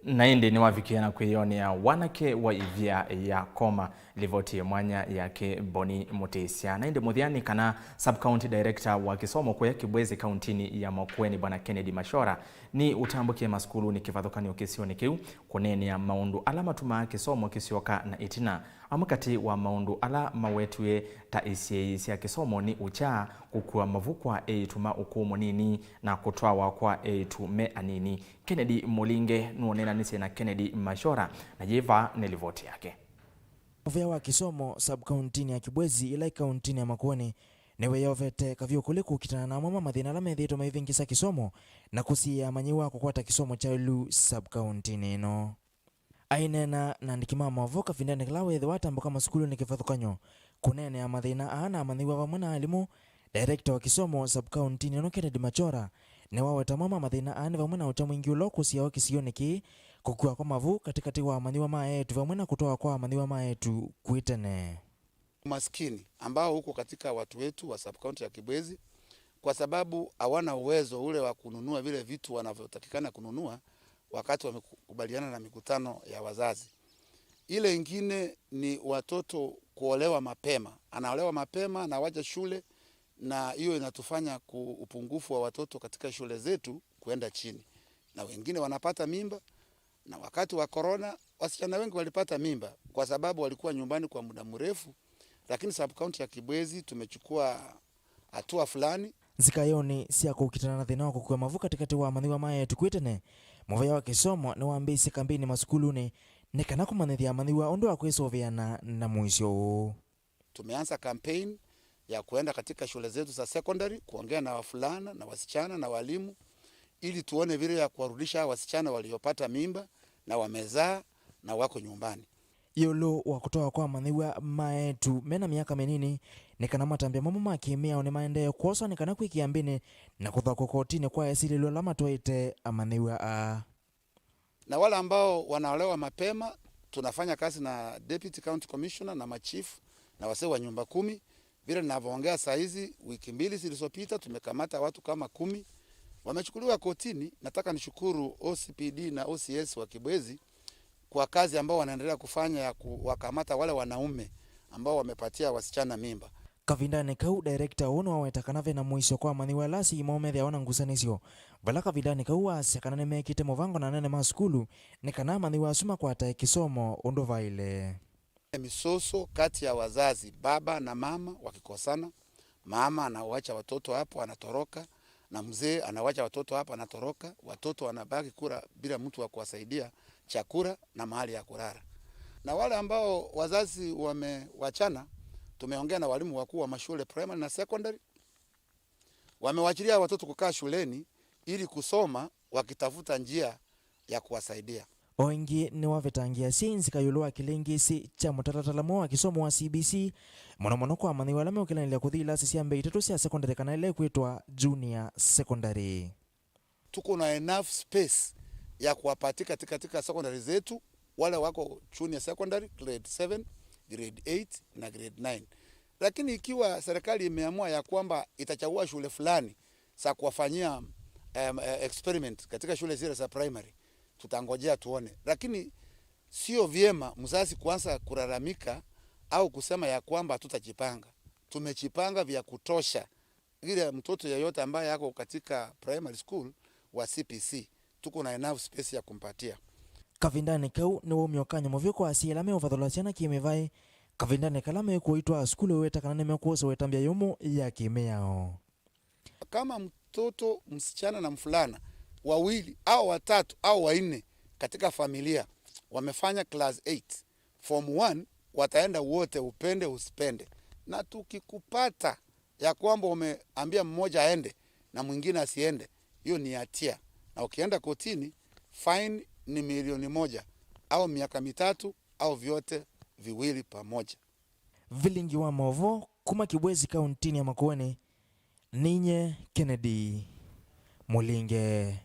Na ĩndĩ nĩwavikie na kwĩyonea wanake wa ĩvia ya Koma, livoti ya mwanya yake Boni Mũtĩsya. Na ĩndĩ mũthya nĩ kana Sub-County Director wa kĩsomo kũya Kibwezi kauntinĩ ya Makueni, Bwana Kennedy Mashora, nĩ ũtambũkie masukulunĩ kĩvathũkany'o kĩsionĩ kĩu kũneenea maũndũ ala matumaa kĩsomo kĩsyoka na ĩtina. Amwe katĩ wa maũndũ ala mawetw'e ta isyai sya kĩsomo nĩ ũkya, kũkua mavu kwa eĩtu ma ũkũũ mũnini, na kũtwawa kwa eĩtu me anini. Kennedy Mũlinge nũneenanisye na Kennedy Mashora, na yĩva nĩ livoti yake. Mũvea wa kĩsomo sub-kauntinĩ ya Kibwezi, ĩla ĩ kauntinĩ ya Makueni, nĩwĩyovete kavyũ kũlĩ kũkitana na amwe ma mathĩna ala methĩĩtwe maivĩngĩsa kĩsomo na kũsiĩĩa amanyĩw'a kũkwata kĩsomo kya ĩũlũ sub-kauntinĩ ĩno. Aineena na andĩki ma maũvoo kavindanĩ kala weethĩwa atambũka masukulunĩ kĩvathũkany'o kũneenea mathĩna aa na amanyĩw'a vamwe na alimũ, director wa kĩsomo sub-kauntinĩ ĩno Kennedy Machora nĩwaweta amwe ma mathĩna aa nĩ vamwe na ũkya mwingĩ ũla ũkũsĩawa kĩsionĩ kĩĩ, kũkua kwa mavu katĩkatĩ wa amanyĩw'a ma eĩtu vamwe na kũtwawa kwa amanyĩw'a ma eĩtu kwĩ tene. Umaskini ambao uko katika watu wetu wa sub-county ya Kibwezi, kwa sababu hawana uwezo ule wa kununua vile vitu wanavyotakikana kununua wakati wamekubaliana na mikutano ya wazazi. Ile ingine ni watoto kuolewa mapema. Anaolewa mapema, anawacha shule, na hiyo inatufanya ku-, upungufu wa watoto katika shule zetu kuenda chini. Na wengine wanapata mimba, na wakati wa corona, wasichana wengi walipata mimba kwa sababu walikuwa nyumbani kwa muda mrefu, lakini sub-county ya Kibwezi tumechukua hatua fulani. Nzikaĩonĩ sya kũkitana na thĩna wa kũkua mavu katĩkatĩ wa amanyĩw'a ma eĩtu kwĩ tene, mũvea wa kĩsomo nĩwambĩĩisye kambeini masukulunĩ nĩ kana kũmanyĩthya amanyĩw'a ũndũ wa kwĩsũvĩana na mũisyo ũũ. Tumeanza campaign ya kuenda katika shule zetu za secondary, kuongea na wavulana na wasichana na walimu, ili tuone vile ya kuwarudisha hawa wasichana waliopata mimba na wamezaa na wako nyumbani. Ĩũlũ wa kũtwawa kwa amanyĩw'a ma eĩtu me na myaka mĩnini, nĩ kana matambya mamwe ma kĩ-mĩao nĩmaendee kwoswa nĩ kana kwĩkĩa mbĩnĩ na kũthakw'a kotinĩ kwa esilĩlwa ala matwaĩte amanyĩw'a aa. Na wale ambao wanaolewa mapema, tunafanya kazi na Deputy County Commissioner na machief na wazee wa nyumba kumi. Vile ninavyoongea saa hizi, wiki mbili zilizopita tumekamata watu kama kumi. Wamechukuliwa kotini. Nataka nishukuru O C P D na O C S wa Kibwezi kwa kazi ambao wanaendelea kufanya ya kuwakamata wale wanaume ambao wamepatia wasichana mimba. Kavindanĩ kau, director ũũ nĩwaweta kana ve na mũisyo kwa amanyĩw'a ala asyai moo methĩawa na ngusanĩsyo, vala kavindanĩ kau waasya kana nĩmekĩte mũvango na anene ma sukulu nĩ kana amanyĩw'a asu makwatae kĩsomo ũndũ vaĩle. Misoso kati ya wazazi, baba na mama wakikosana, mama anawacha watoto hapo, anatoroka, na mzee anawacha watoto hapa, anatoroka, watoto wanabaki kura bila mtu wa kuwasaidia chakula na mahali ya kulala. Na wale ambao wazazi wamewachana, tumeongea na walimu wakuu wa mashule primary na secondary, wamewachilia watoto kukaa shuleni ili kusoma wakitafuta njia ya kuwasaidia. O ĩngĩ nĩwavetangĩasya nzika ĩũlũ wa kĩlĩngĩsĩ kya mũtalatala mweũ wa kĩsomo wa C B C, mũno mũno kwa amanyĩw'a ala meũkĩlanĩlya kũthi ilasi sya mbee itatũ sya sekondalĩ kana ĩla ĩkwĩtwa junior secondary. Tuko na enough space ya kuwapatia katika, katika secondary zetu, wale wako junior secondary, grade seven, grade eight na grade nine. Lakini ikiwa serikali imeamua ya kwamba itachagua shule fulani za kuwafanyia, em, eh, experiment katika shule zile za primary, tutangojea tuone. Lakini sio vyema mzazi kuanza kulalamika au kusema ya kwamba hatutajipanga. Tumejipanga vya kutosha. Ile mtoto yeyote ambaye ako katika primary school wa C P C, tuko na enough space ya kumpatia. Kavindanĩ kau nĩwaumya ũkany'o mũvyũ kwa asyai ala meũvathũla syana kĩ-mĩvaĩ, kavindanĩ kala mekũitwaa sukulu ĩweta kana nĩmekwosewa ĩtambya yũmũ ya kĩ-mĩao. Kama mtoto msichana na mvulana wawili au watatu au wanne katika familia wamefanya class eight, form one, wataenda wote, upende usipende. Na tukikupata ya kwamba umeambia mmoja aende na mwingine asiende, hiyo ni hatia. Na ukienda kotini, fine ni milioni moja au miaka mitatu au vyote viwili pamoja. Vilingi wa maũvoo kuma Kibwezi kauntinĩ ya Makueni, ninyie Kennedy Mũlinge.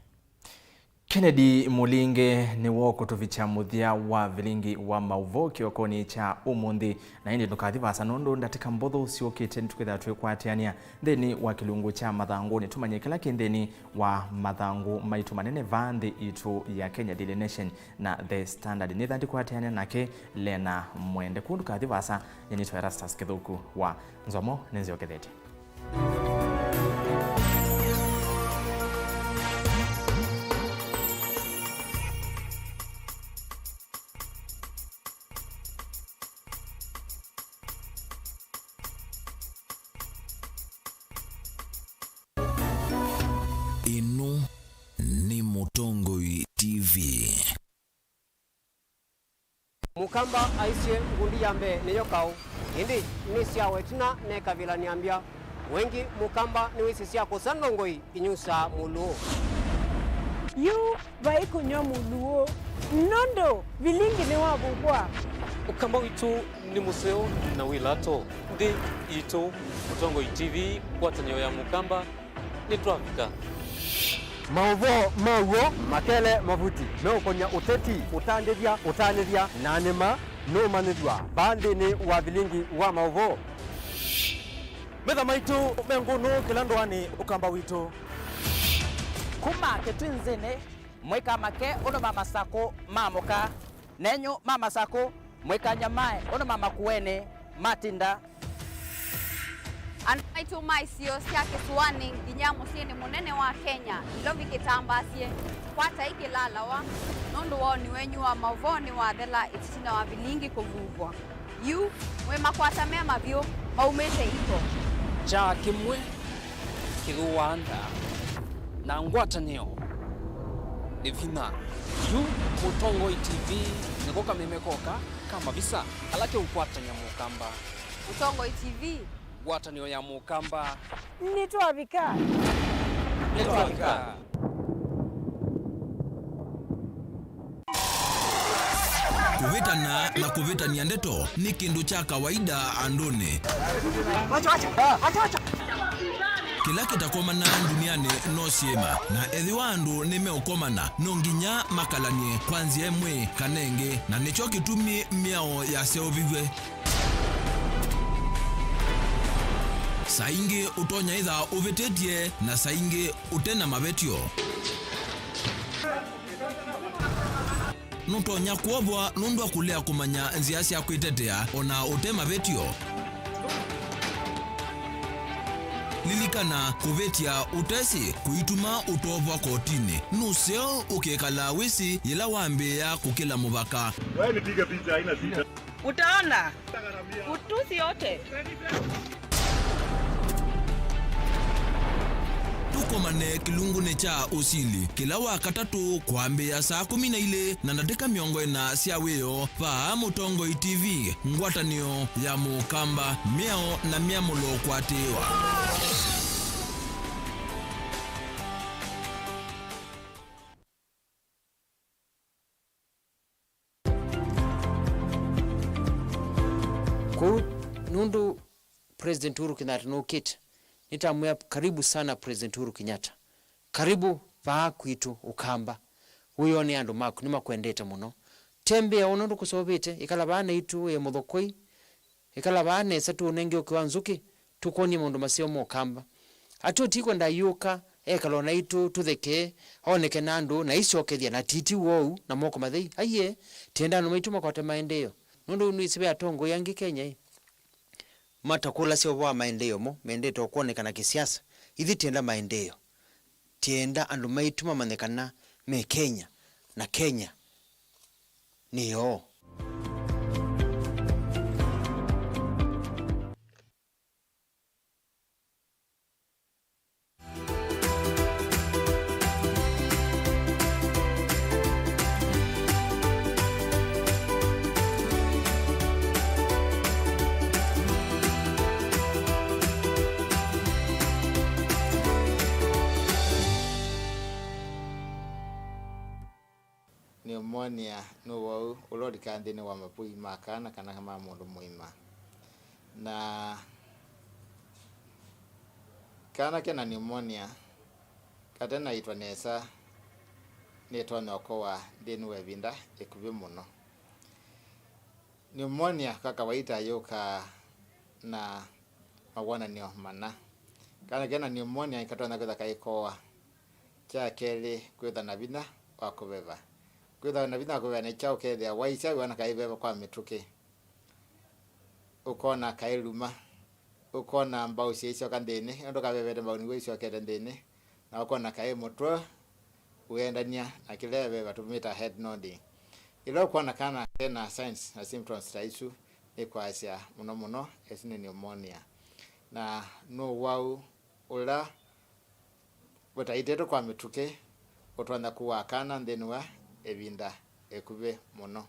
Kennedy Mũlinge nĩwe ũkũtũvikya mũthya wa vilingi wa maũvoo kĩokonĩ kya ũmũnthĩ. Na ĩndĩ ndũkathi vaasa, nũndũ ndatĩka mbũthũ syũkĩte nĩtũkwĩthĩwa twĩkwatĩanĩa nthĩnĩ wa kĩlungu kya mathangũnĩ, tũmanye kĩla kĩ nthĩnĩ wa mathangũ maitũ manene vaa nthĩ itũ ya Kenya, Daily Nation na The Standard. Nĩtha ndĩkwatĩanĩa nake Lena Mwende. Kũu ndũkathi vaasa, nyie nĩtwa Erastus Kĩthũku wa Nzomo, nĩnzyokethetye. Ĩno nĩ Mũtongoi T V. Mũkamba aisye, ngundi ya mbee nĩyo kaũ, ĩndĩ nĩsyawa ĩtina nekavĩla nĩambya. Wengĩ Mũkamba nĩwĩsĩ sya kũsa ndongoi inyusaa mũlũũ. Yu vai kũnyw'a mũlũũ, nũndũ vilingi nĩwavukwa. Ũkamba witũ nĩ mũseo na wĩ lato. Nthĩ itũ, Mũtongoi T V, ngwatanĩo ya Mũkamba, nĩtwavika. Maũvoo ma w'o makele mavuti meũkonya ũteti, ũtandĩthya, ũtanĩthya, na nĩma nũmanyĩthw'a vaa nthĩnĩ wa vilingi wa maũvoo. Metha maitũ me ngũnũ kĩla ndũanĩ Ũkamba witũ. Kuma Kĩtwinzĩnĩ, mwĩka make ũndũ ma Masakũ maamũka. Nenyu ma Masakũ, mwĩkany'a mae ũndũ ma Makueni matinda. Andũ maitũ ma isio sya kĩsũanĩ nginya mũsyĩnĩ mũnene wa Kenya, Nairobi kĩtambaasye, kwatai kĩlalawa, nũndũ woni wenyu wa maũvoo nĩwathela ĩtina wa vilingi kũvuvwa. Yu, mwĩmakwata me mavyũ maumĩte iko. Kyaa kĩmwe kĩthũaa nda, na ngwatanĩo nĩ vinya. Yu Mũtongoi T V nĩko kameme koka ka mavisa kala keũkwatany'a Mũkamba. Mũtongoi T V. Ngwatanĩo ya Mũkamba. Nĩtwavika. Nĩtwavika. Kũvĩtana na kũvĩtany'a ndeto nĩ kĩndũ kya kawaida andũnĩ. Kĩla kĩtakomanaa ndunianĩ no syĩma, na ethĩwa andũ nĩmeũkomana, no nginya makalany'e kwa nzĩa ĩmwe kana ĩngĩ, na nĩkyo kĩtumi mĩao yaseũviw'e. Saa ingĩ ũtonya ĩtha ũvĩtĩtye, na saa ingĩ ũte na mavetyo. Nũtonya kwovwa nũndũ wa kũlea kũmanya nzĩa sya kwĩtetea o na ũte mavĩtyo. Lilikana, kũvĩtya ũtesĩ kũituma ũtoovwa kotinĩ. Nũseo ũkekala wĩsĩ yĩla wambĩĩa kũkĩla mũvaka. Wewe nipige picha, haina shida. Utaona. Utusi yote. Tũkomane kĩlungunĩ kya ũsili kĩla wa katatũ kwambĩĩa saa kũmi na ilĩ na ndatĩka mĩongo ĩna sya wĩoo vaa Mũtongoi T V, ngwatanĩo ya Mũkamba, mĩao na myamũlo kũatĩĩwa. Kwoou, nũndũ President Uhuru Kenyatta nũkĩte, nĩtamwĩa, "Karibu sana President Uhuru Kenyatta. Karibu vaa kwitũ Ũkamba. Wĩone andũ maku, nĩmakwendete mũno. Tembea ũũ nũndũ kũseũvĩte, ĩkala vaa naitũ, wĩe mũthokoi." Ĩkala vaa nesa, tũũnenge ũkĩ wa nzũkĩ, tũkwony'e maũndũ maseo ma Ũkamba. Atĩ ũtikwenda ayũka ekala o naitũ, tũthekee, oneke na andũ, na aisyokethya na titi wou na moko mathei. Aiee, tienda andũ maitũ makwate maendeeo. Nũndũ nĩwĩsĩ ve atongoi angĩ Kenya ĩ, matakũlasya ũvoo wa maendeeo mo, mendete o kwonekana kĩsiasa. Ithyĩ tienda maendeeo. Tienda andũ maitũ mamanye kana me Kenya, na Kenya nĩ yoo. Pneumonia nĩ ũwau ũla ũlikaa nthĩnĩ wa mavũi ma kana kana ma mũndũ mũima. Na kana ke na pneumonia kate na ĩtwa nesa, nĩtonya ũkowa nthĩnĩ wa ĩvinda ĩkuvĩ mũno. Pneumonia kwa kawaita yũkaa na mawonany'o mana. Kana ke na pneumonia nĩkatonya kwĩtha kaikoa. Kya kelĩ, kwĩtha na vinya wa kũveva. Kwĩtha na vinya wa kũveva nĩ kyaũ? Ũkethĩa waisya wĩona kaĩ veva kwa mĩtũkĩ. Ũkona kaĩ luma. Ũkona mbau syaisyoka nthĩnĩ, ĩndĩ kavevete mbau nĩw'o isyokete nthĩnĩ, na ũkona kaĩ mũtwe ũendany'a na kĩla veva, tũmĩtaa head nodding. Ĩla ũkwona kana kena signs na symptoms ta isu, nĩ kwasya mũno mũno ĩsu nĩ pneumonia. Na nĩ ũwau ũla ũtaitĩtwe kwa mĩtũkĩ ũtonya kũaa kana nthĩnĩ wa ĩvinda ĩkuvĩ mũno.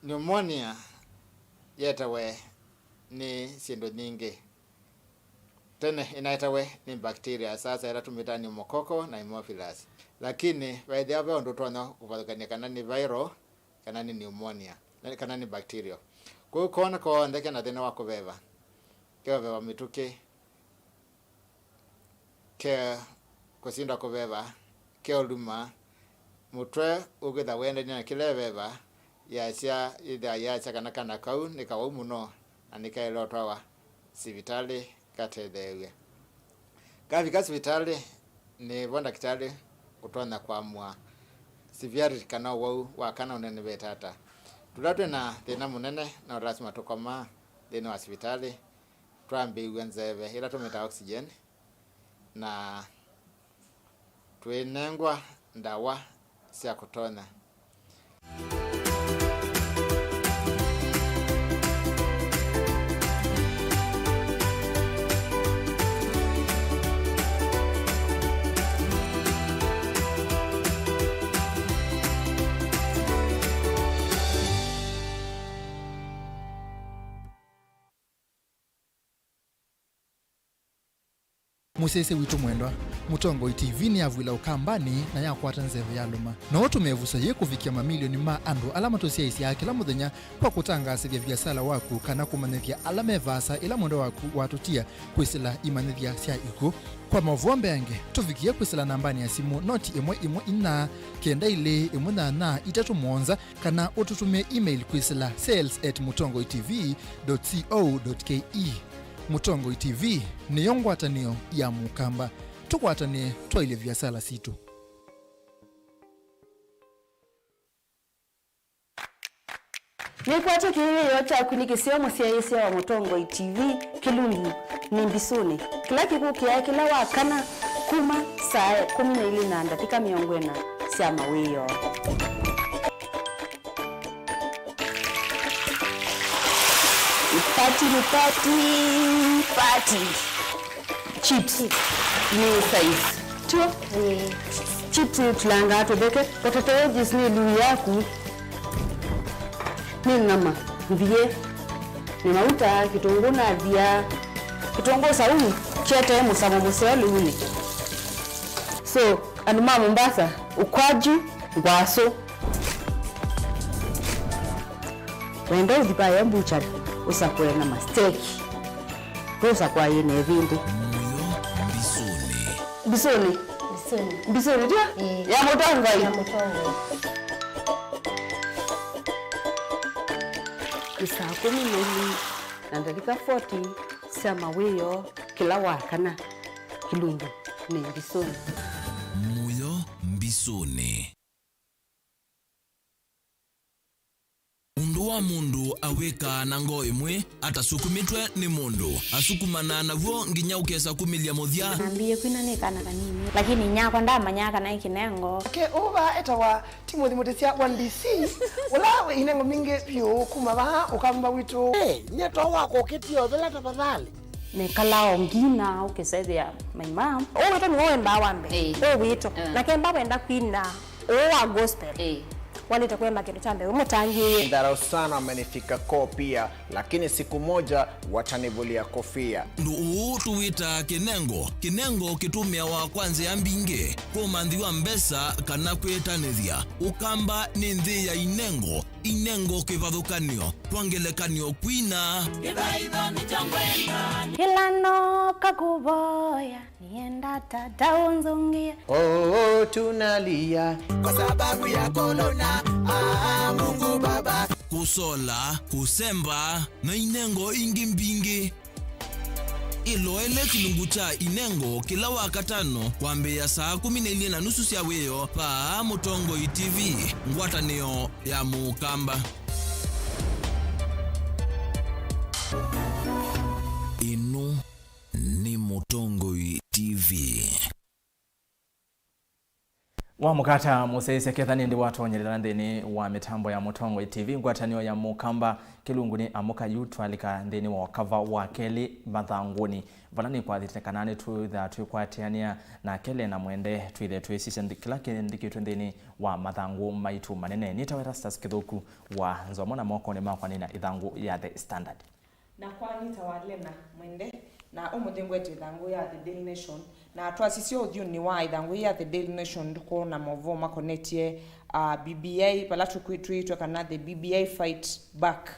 Pneumonia yetawe nĩ syĩndũ nyingĩ. Tene ĩnaetawe nĩ bacteria, sasa ĩla tũmĩtaa pneumococcal na haemophilus. Lakini vaĩthĩawa ve ũndũ ũtonya kũvathũkany'a kana nĩ viral, kana nĩ pneumonia, na kana nĩ bacterial. Kwoou koona konthe kena thĩna wa kũveva, ke ũveva mĩtũkĩ, ke kũsindwa kũveva, ke ũluma, mũtwe ũkwĩtha wendany'a na kĩla ĩveva, yasya, yĩthĩa yasya kana kana kau nĩ kawau mũno na nĩkaĩle ũtwawa sivitalĩ katetheew'e. Kavika sivitalĩ, nĩvo ndakĩtalĩ ũtonya kũamũa severity kana ũwau wa kana ũnenevete ata. Tũla twĩ na thĩna mũnene, no lasima tũkomaa nthĩnĩ wa sivitalĩ, twambĩĩw'a nzeve ĩla tũmĩtaa oxygen, na twĩnengwa ndawa sya kũtonya. Mũsyaĩĩsya witũ mwendwa, Mũtongoi T V nĩyavw'ĩla Ũkambanĩ na yakwata nzeve yalũma. No ũtũme ĩvuso yĩĩ kũvikĩa mamilioni ma andũ ala matũsyaĩĩsyaa kĩla mũthenya kwa kũtangaasĩthya viasala waku kana kũmanyĩthya ala me vaasa ĩla mwendwa waku watũtia kwĩsĩla imanyĩthya sya ikw'ũ. Kwa maũvoo mbeange, tũvikĩe kwĩsĩla nambanĩ ya simũ noti ĩmwe ĩmwe inya, kenda ilĩ ĩmwe nyanya itatũ mũonza, kana ũtũtũmĩe email kwĩsĩla sales at mũtongoi T V dot co dot K E. Mũtongoi T V nĩyo ngwatanĩo ya Mũkamba. Tũkwatanĩe twaĩlye viasala sitũ. Nĩkwatyo kĩĩo kyaku nĩ kĩseo mũsyaĩĩsya wa Mũtongoi T V kĩlungu nĩ mbisũnĩ. Kĩla kĩkũkĩaa kĩla wa kana kuma saa kũmi na ilĩ na ndatĩka mĩongo ĩna sya mawĩoo. Nĩ pati, nĩ pati, pati. Chips nĩ size. Tio? Ĩĩ. Chips nĩ tũlangaa tũtheke. Potato wedges nĩ ĩlungu yaku. Nĩ nyama mbiĩ. Nĩ mauta, kĩtũngũ nathia. Kĩtũngũ saumu kĩetee mũsamo mũseo lĩunĩ. So, andũ ma Mombasa, ukwaju, ngwasũ. Wenda ũthi vaya mbuchari, ũsakũe na masteki. Ndũsakũa yĩ na ĩvĩndĩ. Mũyo mbisũnĩ. Mbisũnĩ? Mbisũnĩ. Mbisũnĩ, tio? Ĩĩ. Ya mũtongoi? Ya mũtongoi. Nĩ saa kũmi na ilĩ na ndalika forty sya mawĩoo kĩla wa kana kĩlungu nĩ mbisũnĩ. Mũyo mbisũnĩ. Ũndũ wa mũndũ awĩkaa na ngoo ĩmwe atasukumĩtwe nĩ mũndũ, asukumanaa naw'o nginya ũkesa kumĩlya mũthya. Nambĩĩe kwina nĩ kana kanini, lakini nyakwa ndamanyaa kana ĩ kĩnengo. Nake ũũ vaa etawa Timothy Mũtĩsya wa D C, ũla wĩ inengo mbingĩ vyũ kuma vaa ũkamba witũ. Hey, nyie to wakwa ũkĩtie ũthela tafadhali. Nĩkalaa o ngina ũkĩsethĩa my mom. Ũũ witũ nĩwe wendaa wa mbee. Ĩĩ. Ũũ witũ. Mm. Nake mba wenda kwina. Ũũ wa gospel. Ĩĩ. Walĩte kũemba kĩndũ kya mbee, wĩ mũtangĩĩe. Dharau sana wamenifika koo pia, lakini siku moja watanivulia kofia. Ũndũ ũũ tũwĩtaa kĩnengo. Kĩnengo kĩtũmĩawa kwa nzĩa mbingĩ, kũmanthĩwa mbesa kana kwĩtanĩthya. Ũkamba nĩ nthĩ ya inengo, inengo kĩvathũkan'yo, kwa ngelekany'o kwina. Kĩla nooka kũvoya. Nienda tata ũnzũngĩe. Oh, tunalia kwa sababu ya corona. Ah, Mungu Baba. Kũsola, kũsemba, na inengo ingĩ mbingĩ. Ĩloele kĩlungu kya inengo kĩla wa katano kwambĩĩa saa kũmi na ilĩ na nusu sya wĩoo vaa Mũtongoi T V, ngwatanĩo ya Mũkamba. Ĩno nĩ Mũtongoi T V. Wamũkata mũsyaĩĩsya ketha nĩndĩ watonyerera nthĩnĩ wa mĩtambo ya Mũtongoi T V, ngwatanĩo ya Mũkamba, kĩlungunĩ Amũka Yu, twalika nthĩnĩ wa ũkava wa kelĩ mathangũnĩ, vala nĩkwathĩte kana nĩtwĩthaa twĩkwatĩanĩa na Kele na Mwende, twĩthe twĩsisya nthĩ-, kĩla kĩandĩkĩtwe nthĩnĩ wa mathangũ maitũ manene. Nĩtawa Erastus Kĩthũku wa Nzomo, na mokonĩ makwa nĩna ĩthangũ ya The Standard. Nakwa nĩtawa Lena Mwende, na ũmũnthĩ ngwete ĩthangũ ya The Daily Nation, na twasisya ũthyũnĩ wa ĩthangũ ya The Daily Nation, ndũkwona maũvoo makonetye, ah, B B I, vala tũkwĩ-, twĩtwe kana the B B I fight back,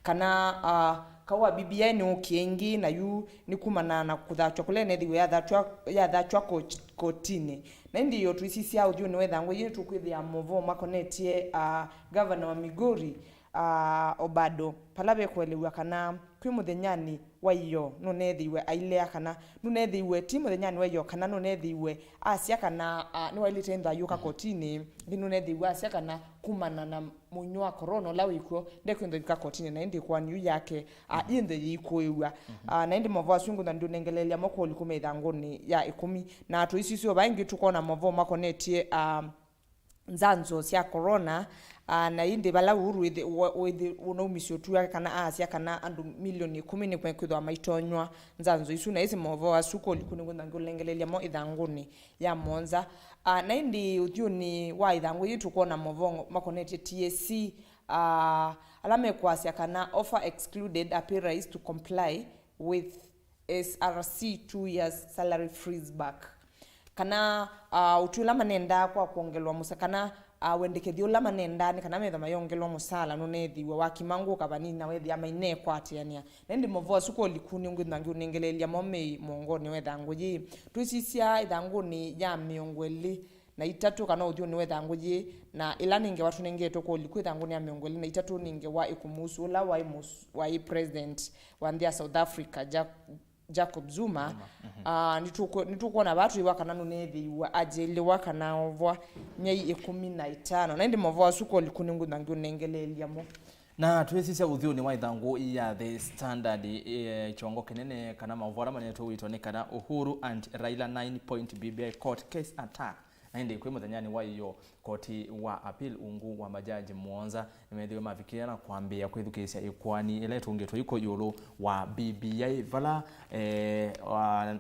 kana, ah, kau wa B B I nĩ ũkie ĩngĩ, na yu nĩ kumana na kũthatw'a kũla ĩnethĩwe yathatw'a, yathatw'a ko-, kotinĩ. Na ĩndĩ yo twĩsisya ũthyũnĩ wa ĩthangũ yĩĩ, tũkwĩthĩa maũvoo makonetye, ah, gavana wa Migori, ah, Obado, vala vekũelew'a kana kwĩ mũthenyanĩ wa ĩyoo nũneethĩiwe ailea kana nũneethĩiwe, ti mũthenyanĩ wa ĩyoo, kana nũneethĩiwe asya kana, ah, nĩwaĩlĩte ĩndĩ ayũka kotinĩ, ĩndĩ nũneethĩiwe asya kana kumana na mũinyũ wa corona ũla wĩkw'o, ndekwĩthwa ĩka kotinĩ, na ĩndĩ ĩkoani yu yake, ah, yĩnthe yĩikũĩw'a. Ah, na ĩndĩ maũvoo asu ngũtha ndũnengeleelya mo kũli kuma ĩthangũnĩ ya ĩkũmi, na tũisisyo va ĩngĩ tũkona maũvoo makonetye, ah, nzanzo sya corona, ah, na ĩndĩ vala Uhuru wĩthi-, wa-, wĩthi-, ũnaumisye ũtwi wake kana aasya kana andũ milioni ĩkũmi nĩmekwĩthwa maitonywa nzanzo isu, na ĩsĩ maũvoo asu kũliku nĩngwĩtha ngĩũlengelelya mo ĩthangũnĩ ya mũonza. Ah, na ĩndĩ ũthyũnĩ wa ĩthangũ yĩĩ tũkwona maũvoo makonetye T S C, ah, ala mekwasya kana offer excluded appear to comply with S R C two years salary freeze back. Kana, ah, ũtwi ũla manendaa kwa kwongelwa mũsa-, kana, ah, wendekethyo ũla manendaa nĩ kana methwa mayongelwa mũsaala nũneethĩiwe wakima ngũka vanini na wethĩa mainekwatĩanĩa. Na ĩndĩ maũvoo asu kũliku nĩngwĩthwa ngĩũnengeleelya mo me mũongonĩ wa ĩthangũ yĩĩ. Twĩsisya ĩthangũnĩ ya mĩongo ĩlĩ na itatũ kana ũthyũnĩ wa ĩthangũ yĩĩ, na ĩla nĩ ngewa tũnengetwe kũliku ĩthangũnĩ ya mĩongo ĩlĩ na itatũ nĩ ngewa ĩkũmũsu ũla waĩ mũs-, waĩ president wa nthĩ ya South Africa, Ja-, Jacob Zuma. Zuma, mhm. Ah, nĩtũkũ-, nĩtũkwona vaa twĩwa kana nũneethĩiwe ajelĩwa kana ovwa myei ĩkũmi na ĩtano. Na ĩndĩ maũvoo asu kũliku nĩngwĩthwa ngĩũnengeleelya mo. Na twĩsisya ũthyũnĩ wa ĩthangũ ya The Standard, eh, kyongo kĩnene kana maũvoo ala manetwe wĩtwa nĩ kana Uhuru and Raila nine point B B I court case attack. Na ĩndĩ kwĩ mũthenyanĩ wa ĩyoo, koti wa appeal ungu wa majaji mũonza nĩmeethĩiwe mavikĩĩa na kwambĩĩa kwĩthukĩĩsya ĩkoani ĩla ĩtũngĩtwe iko ĩũlũ wa B B I, vala, eh, wa,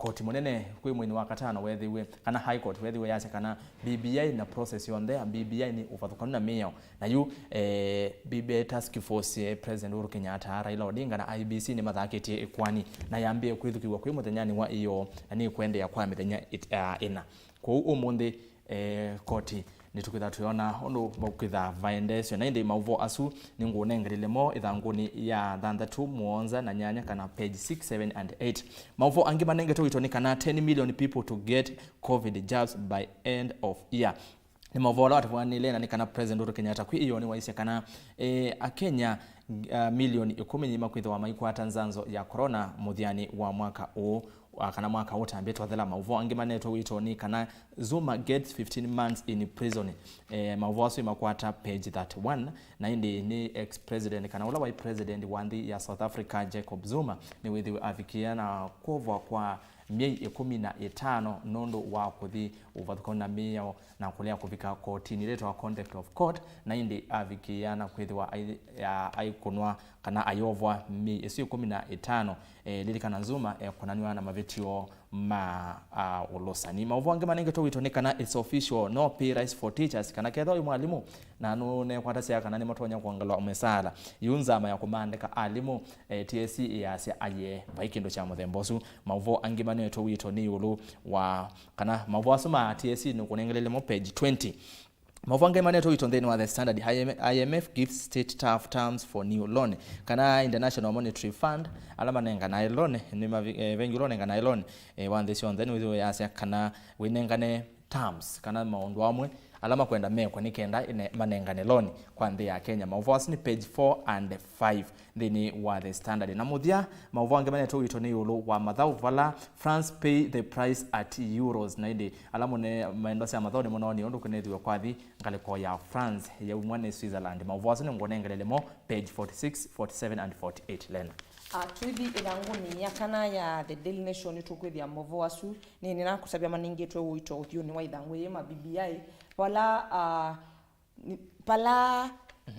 koti mũnene kwĩ mweinĩ wa katano wethĩiwe, kana High Court wethĩiwe yasya kana B B I na process yonthe ya B B I nĩ ũvathũkanu na mĩao. Na yu, eh, B B I task force, eh, President Uhuru Kenyatta, Raila Odinga na I E B C nĩmathakĩtie ĩkoani na yambĩe kwĩthukĩw'a kwĩ mũthenyanĩ wa ĩyoo na nĩkũendeea kwa mĩthenya it-, ah, ĩna. Kwoou ũmũnthĩ, eh, koti nĩtũkwĩtha twĩona ũndũ makwĩtha vaendeesyo. Na ĩndĩ maũvoo asu nĩngũũnengelile mo ĩthangũnĩ ya thanthatũ, mũonza na nyanya, kana page six, seven and eight. Maũvoo angĩ manengetwe ũito nĩ kana ten million people to get covid jabs by end of year. Nĩ maũvoo ala watavũanĩle na nĩ kana President Uhuru Kenyatta kwĩ ĩyoo nĩwaisye kana, eh, Akenya, ah, milioni ĩkũmi nĩmakwĩthĩwa maikwata nzanzo ya corona mũthyanĩ wa mwaka ũũ, ah, kana mwaka ũũ ũtambĩte ũthela. Maũvoo angĩ manetwe ũito nĩ kana Zuma gets fifteen months in prison. Eh, maũvoo asu makwata page thirty-one, na ĩndĩ nĩ ex-president, kana ũla waĩ president wa nthĩ ya South Africa, Jacob Zuma, nĩwĩthĩwe avikĩa na kwovwa kwa myei ĩkũmi na ĩtano nũndũ wa kũthi ũvathũkanu na mĩao na kũlea kũvika kotinĩ ĩla yĩtawa contempt of court, na ĩndĩ avikĩa na kwĩthĩwa ai-, a-, aikũnwa kana ayovwa myei ĩsu ĩkũmi na ĩtano. Eh, lilikana Zuma ekonanw'a na mavĩtyo ma, ah, ũlũsani. Maũvoo angĩ manengetwe ũito nĩ kana it's official, no pay rise for teachers, kana kethwa wĩ mwalimũ na nũnekwatasya kana nĩmatonya kwongelwa mĩsaala, yu nzama ya kũmaandĩka alimũ, eh, T S C ĩyasya aye, vai kĩndũ kya mũthemba ũsu. Maũvoo angĩ manengetwe ũito nĩ ĩũlũ wa, kana maũvoo asu ma T S C nĩkũnengelele mo page twenty. Maũvoo angĩ manetwe ũito nthĩnĩ wa The Standard, I M F gives state tough terms for new loan, kana International Monetary Fund, ala manenganae loan, nĩ mavi-, eh, vengi ũla ũnenganae loan, eh, wa nthĩ syonthe, nĩwĩthĩwe yasya kana wĩnengane terms, kana maũndũ amwe ala makwenda mekwe nĩ kenda ĩne-, manengane loan kwa nthĩ ya Kenya. Maũvoo asu nĩ page four and five nthĩnĩ wa The Standard. Na mũthya, maũvoo angĩ manetwe ũito nĩ ĩũlũ wa mathaũ vala France pay the price at euros, na ĩndĩ ala mũne maendwa sya mathaũ nĩmononie ũndũ kũnethĩwe kwathi ngalĩko ya France yaumwa nĩ Switzerland. Maũvoo asu nĩngũnengelele mo page forty-six, forty-seven and forty-eight, Lena. Ah, twĩthi ĩthangũnĩ ya kana ya The Daily Nation, nĩtũkwĩthĩa maũvoo asu. Nĩ, nĩnakũsavya manengetwe ũito ũthyũnĩ wa ĩthangũ yĩĩ ma B B I, vala, ah, Ni-, vala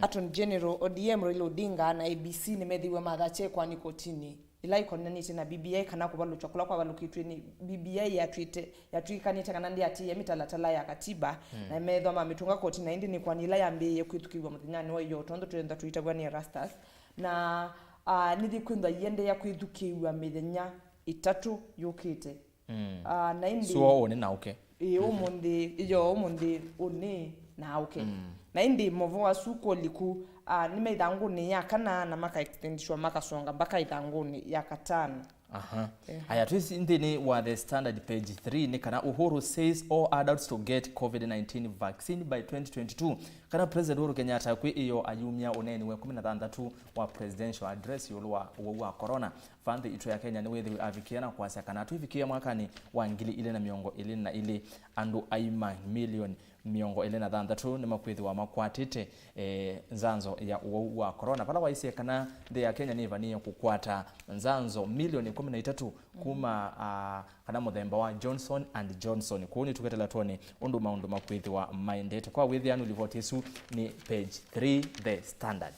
Attorney General O D M Raila Odinga na A B C nĩmethĩiwe mathatya ĩkoani kotinĩ ĩla ĩkonanĩtye na B B I kana kũvalũkywa kũla kwavalũkĩtw'e nĩ B B I yatw'ĩte, yatw'ĩkanĩte kana ndĩatĩĩe mĩtalatala ya katiba, na meethwa mamĩtũnga kotinĩ, na ĩndĩ nĩ ĩkoani ĩla yambĩĩe kwĩthukĩĩw'a mũthenyanĩ wa ĩyoo, tondũ twĩenda tũitavw'a nĩ Erastus. Na, ah, nĩyĩkwĩthwa iendeea kwĩthukĩĩw'a mĩthenya ĩtatũ yũkĩte. Mm. Ah, na ĩndĩ sua ũnĩ na ũke. Ĩĩ, ũmũnthĩ, yo, ũmũnthĩ ũnĩ na ũke. Mm. Na ĩndĩ maũvoo asu kũliku, ah, nĩ me ĩthangũnĩ ya kana na maka extendishwa makasonga mpaka ĩthangũnĩ ya katano. Aha. Ehe. Aya, twĩsĩ nthĩnĩ wa The Standard page three nĩ kana Uhuru says all adults to get covid nineteen vaccine by twenty twenty-two. Kana President Uhuru Kenyatta kwĩ ĩyoo ayumya ũneeni wa ĩkũmi na thanthatũ wa presidential address ĩũlũ wa ũwau wa corona. Vaa nthĩ itũ ya Kenya nĩwĩthĩwe avikĩa na kwasya kana twĩvikĩa mwakanĩ wa ngili ilĩ na mĩongo ĩlĩ na ilĩ, andũ aima milioni mĩongo ĩlĩ na thanthatũ nĩmakwĩthĩwa makwatĩte, eh, nzanzo ya ũwau wa corona, vala waisye kana nthĩ ya Kenya nĩvanĩe kũkwata nzanzo milioni ĩkũmi na itatũ kuma, ah, kana mũthemba wa Johnson and Johnson. Kwoou nĩtũketela twone ũndũ maũndũ makwĩthĩwa maendete. Kwa wĩthĩanu, livoti ĩsu nĩ page three, The Standard.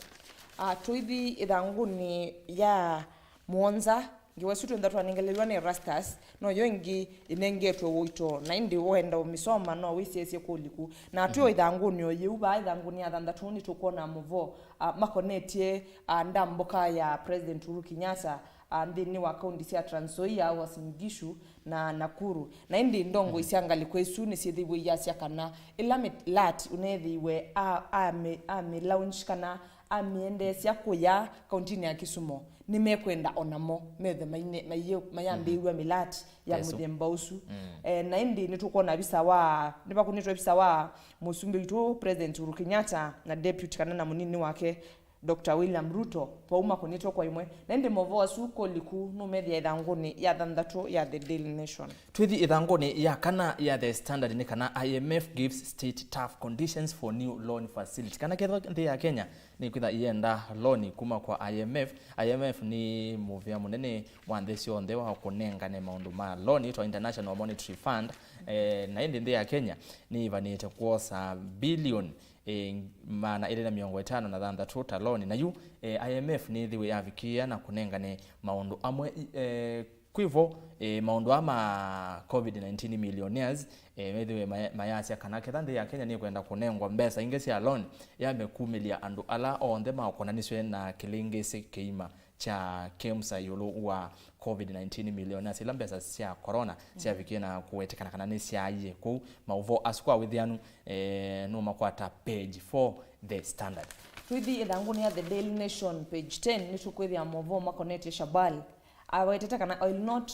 Ah, tũithi ĩthangũnĩ ya mũonza, ngewa isu twentha twanengelelwa nĩ Erastus, no yo ĩngĩ ĩnengetwe ũito, na ĩndĩ wenda ũmĩsoma, no wĩsyaĩsye kũliku. Na twĩ o ĩthangũnĩ o yĩu, vaa ĩthangũnĩ ya thanthatũ nĩtũkwona mũvoo, ah, makonetye, ah, ndambũka ya President Uhuru Kenyatta, ah, nthĩnĩ wa kaunti sya Trans Nzoia, Uasin Gishu, na Nakuru. Na ĩndĩ ndongoi sya ngalĩko ĩsu nĩsyĩthĩiwe iyasya kana ĩla mĩlati ũneethĩiwe a-, amĩ-, amĩ launch kana amĩendeesya kũya kauntinĩ ya Kisumu, nĩmekwenda o namo methwe maine-, maiyĩ-, mayambĩĩw'a mĩlati ya mũthemba ũsu. Eh, na ĩndĩ nĩtũkwona visa wa, nĩvakũnĩtwe visa wa mũsumbĩ witũ President Uhuru Kenyatta na deputy kana na mũnini wake Doctor William Ruto, vau makũnĩtwe kwa ĩmwe. Na ĩndĩ maũvoo asu kũliku nũmethĩa ĩthangũnĩ ya thanthatũ ya The Daily Nation. Twĩthi ĩthangũnĩ ya kana ya The Standard nĩ kana I M F gives state tough conditions for new loan facility. Kana kethwa nthĩ ya Kenya nĩkwĩtha ĩyenda loan kuma kwa I M F. I M F nĩ mũvĩa mũnene wa nthĩ syonthe wa kũnengane maũndũ ma loan, ĩtwa International Monetary Fund. Eh, na ĩndĩ nthĩ ya Kenya nĩĩvanĩte kwosa bilioni, eh, maana ĩlĩ na mĩongo ĩtano na thanthatũ ta loan. Na yu, eh, I M F nĩĩthĩwe yavikĩĩa na kũnengane maũndũ amwe, i-, eh, Kwĩ vo, e, maũndũ aa ma covid nineteen millionaires, e, methĩwe maya- mayasya kana ketha nthĩ ya Kenya nĩkwenda kũnengwa mbesa ingĩ sya loan, yambe kumĩlya andũ ala onthe makonanisw'e na kĩlĩngĩsĩ kĩima kya KEMSA ĩũlũ wa covid nineteen millionaires, ila mbesa sya corona syavikie na kũwetĩkana kana nĩsyaaie kũu. Maũvoo asu kwa wĩthĩanu, e, nũmakwata page four, The Standard. Twĩthi ĩthangũnĩ ya The Daily Nation, page ten, nĩtũkwĩthĩa maũvoo makonetye Shabal awetete kana I will not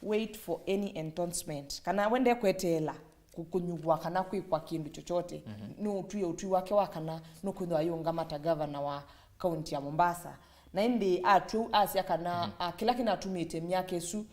wait for any endorsement, kana we ndekweteela kũ- kũnyuvwa kana kwĩkwa kĩndũ chochote. Nũũtwie ũtwi wake wa kana nũkwĩthwa ayĩũngama ta gavana wa kaunti ya Mombasa. Na ĩndĩ atw'e ũu asya kana, a, kĩla kĩnatumĩte myaka ĩsu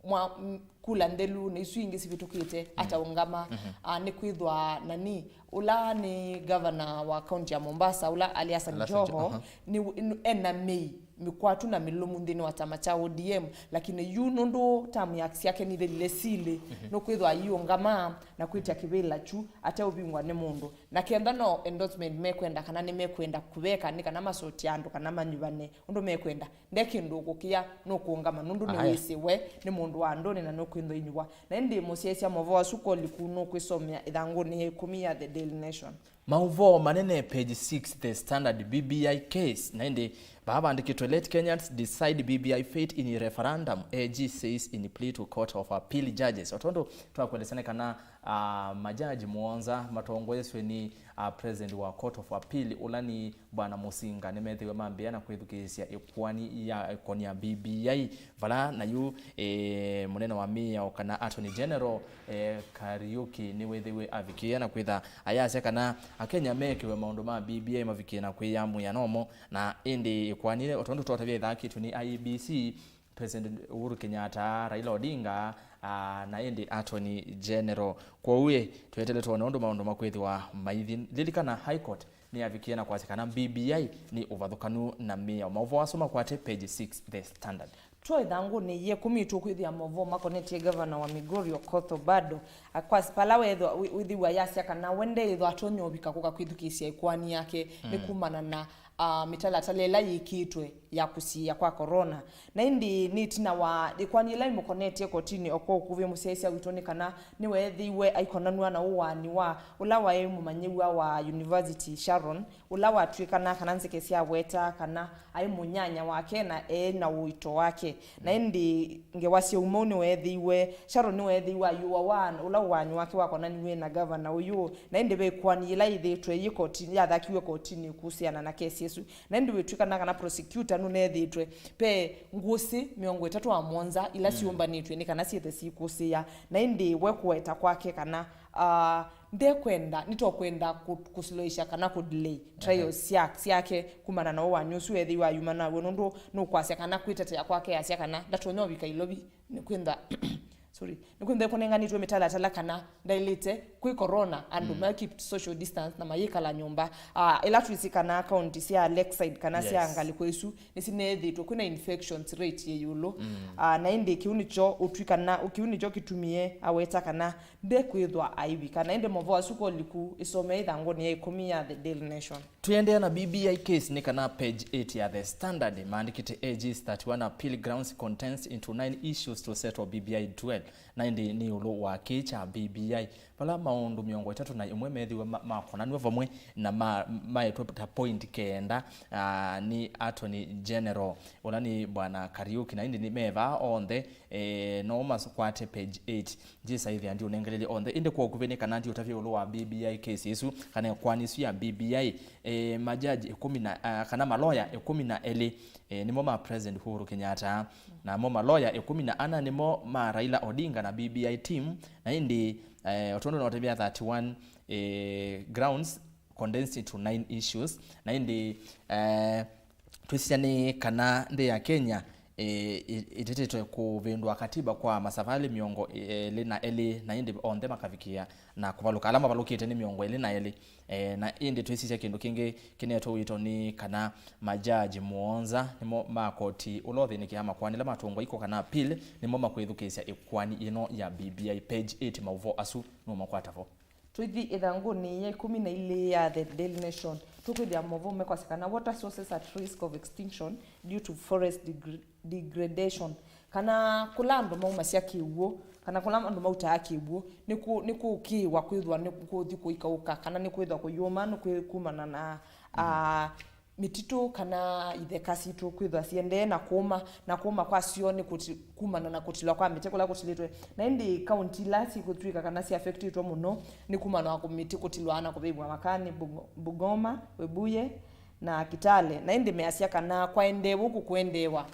mwa- m- kula nthelu na isu ingĩ sivĩtũkĩte ataũngama, a, nĩkwĩthwa nani, ũla nĩ gavana wa kaunti ya Mombasa, ũla Ali Hassan Joho, nĩ- nĩ- ena mĩi mĩkwatu na mĩlũmu nthĩnĩ wa kyama kya O D M, lakini yu nũndũ tamu ya- syake nithelile silĩ, nũkwĩthwa aiũngama na kwĩtya kĩvĩla kyu ateũvingwa nĩ mũndũ. Na kenda no endorsement mekwenda kana nĩmekwenda kũveka nĩ kana masotie andũ kana manyuvane ũndũ mekwenda, nde kĩndũ ũkũkĩa, nũkũũngama nũndũ nĩwĩsĩ we nĩ mũndũ wa andũnĩ na nũkwĩthwa inyuwa. Na ĩndĩ mũsyaĩĩsya maũvoo asu Koliku nũkwĩsomea ĩthangũnĩ ya ĩkũmi ya The Daily Nation. Maũvoo manene, page six, The Standard, B B I case. Na ĩndĩ vaa vandĩkĩtwe, "Let Kenyans decide B B I fate in referendum, A G says in plea to Court of Appeal judges." O tondũ twakwelesya nĩ kana, ah, majaji mũonza matongoesw'e nĩ, ah, president wa Court of Appeal, ũla nĩ Bwana Musinga, nĩmethĩwe mambĩĩa na kwĩthukĩĩsya ĩkoani ya, ĩkoani ya B B I, vala na yu, e, mũnene wa mĩao kana Attorney General, e, Kariuki nĩwĩthĩwe avikĩĩa na kwĩtha ayasya kana Akenya mekĩwe maũndũ ma B B I mavikĩe na kwĩyamũĩa nomo. Na ĩndĩ ĩkoani, o tondũ twatavya ĩthakĩtwe nĩ I E B C, President Uhuru Kenyatta, Raila Odinga, ah, na ĩndĩ Attorney General. Kwoou ĩ, tweteele twone ũndũ maũndũ makwĩthĩwa maithi. Lilikana High Court nĩyavikie na kwasya kana B B I nĩ ũvathũkanu na mĩao. Maũvoo asu makwate page six, The Standard. Twa ĩthangũnĩ ya ĩkũmi tũkwĩthĩa maũvoo makonetye gavana wa Migori Okoth Obado, akwasi pala wethwa wi- wĩthĩwa yasya kana we ndeĩthwa atonya ũvika kũka kwĩthukĩĩsya ĩkoani yake nĩ kumana na ah, mĩtalatala ĩla yĩkĩĩtwe ya kũsiĩĩa kwa corona. Na ĩndĩ nĩ ĩtina wa ĩkoani ĩla ĩmũkonetye kotinĩ o kwa ũkuvĩ, mũsyaĩĩsya witũ nĩ kana nĩweethĩiwe aikonanw'a na ũwaani wa ũla waĩ mũmanyĩw'a wa university Sharon, ũla watw'ĩkana kana nzeke syaweta kana aĩ mũnyanya wake na eĩ na ũito wake. Na ĩndĩ ngewa sya ũmau nĩweethĩiwe, Sharon nĩweethĩiwe ayũawa na ũla ũwaani wake wakonaniw'e na gavana ũyũ. Na ĩndĩ ve ĩkoani yĩla yĩthĩĩtwe yĩ koti- yathakiw'e kotinĩ kũsiana na kesi ĩsu. Na ĩndĩ wĩtw'ĩkana kana prosecutor nũneethĩĩtwe ve ngũsĩ mĩongo ĩtatũ na mũonza ila syũmbanĩtw'e nĩ kana syĩthe syĩkũsĩĩa. Na ĩndĩ we kũweta kwake kana, ah, ndekwenda, nĩtokwenda kũ- kũsloisha kana kũdelay trials sya- syake kumana na ũwaani ũsu ethĩiwe ayuma naw'o, nũndũ nũkwasya kana kwĩtetea kwake asya kana ndatonya ũvika Ilovi nĩkwĩntha sorry, nĩkwĩntha kũnenganĩtwe mĩtalatala kana ndaĩlĩte kwĩ corona, andũ ma keep social distance na mayĩkala nyũmba. Ah, ĩla twĩsĩ kana kaunti sya Lakeside kana sya ngalĩko isu nĩsineethĩtwe kwĩna infections rate yĩ ĩũlũ. Ah, na ĩndĩ kĩu nĩkyo ũtwi kana kĩu nĩkyo kĩtumie aweta kana ndekwĩthwa aivika. Na ĩndĩ maũvoo asu Koliku ĩsomea ĩthangũnĩ ya ĩkũmi ya The Daily Nation. Tũiendeea na B B I case nĩ kana page eight ya The Standard maandĩkĩte, "A G's thirty-one appeal grounds contends into nine issues to settle B B I duel." Na ĩndĩ nĩ ĩũlũ wa kĩĩ kya B B I, vala maũndũ mĩongo ĩtatũ na ĩmwe methĩwe ma- makonanw'e vamwe na ma- maetwe ta point kenda, ah, nĩ Attorney General, ũla nĩ Bwana Kariuki, na ĩndĩ nĩ me vaa onthe, eh, no makwate page eight. Ndyĩsa ĩthĩa ndiũnengelelye onthe, ĩndĩ kwa ũkuvĩ nĩ kana ndiũtavya ĩũlũ wa B B I case ĩsu, kana ĩkoani ĩsu ya B B I. E, majaji ĩkũmi na, ah, kana maloya ĩkũmi na elĩ, e, nĩmo ma President Uhuru Kenyatta, namo maloya ĩkũmi na ana nĩmo ma Raila Odinga na B B I team, na ĩndĩ, e, o tondũ notavya thirty-one, e, grounds condensed into nine issues, na ĩndĩ, e, twĩsisya nĩ kana nthĩ ya Kenya, e, ĩ- ĩtetete kũvĩndũa katiba kwa masavalĩ mĩongo ĩlĩ na elĩ, na ĩndĩ onthe makavikĩa na kũvalũka. Ala mavalũkĩte nĩ mĩongo ĩlĩ na elĩ. E, na ĩndĩ twĩsisya kĩndũ kĩngĩ kĩnetwe wito nĩ kana majaji mũonza nĩmo ma koti ũla ũthĩnĩkĩaa makoani ala matũngwa iko kana appeal nĩmo makwĩthukĩĩsya ĩkoani ĩno ya B B I. Page eight, maũvoo asu nũmakwata vo. Tũithi ĩthangũnĩ ya ĩkũmi na ilĩ ya The Daily Nation. Tũkwĩthĩa maũvoo mekwasya kana water sources at risk of extinction due to forest degr- degradation, kana kũla andũ maumasya kĩw'ũ, kana kũla andũ mautaa kĩw'ũ, nĩkũ- nĩkũũkĩĩwa kwĩthwa nĩkũthi kũikaũka, kana nĩkwĩthwa kũyũma, nĩkwĩ- kumana na, ah, mĩtitũ kana itheka sitũ kwĩthwa siendee na kũũma, na kũũma kwasyo nĩ kũti- kumana na kũtilwa kwa mĩtĩ kũla kũtilĩtwe. Na ĩndĩ kaunti ila sikũtw'ĩka kana siaffectĩtwe mũno nĩ kumana na kũ- mĩtĩ kũtilwa na kũvĩvw'a makanĩ, Bung- Bungoma, Webuye, na Kitale. Na ĩndĩ measya kana kwaendee ũu kũendeewa,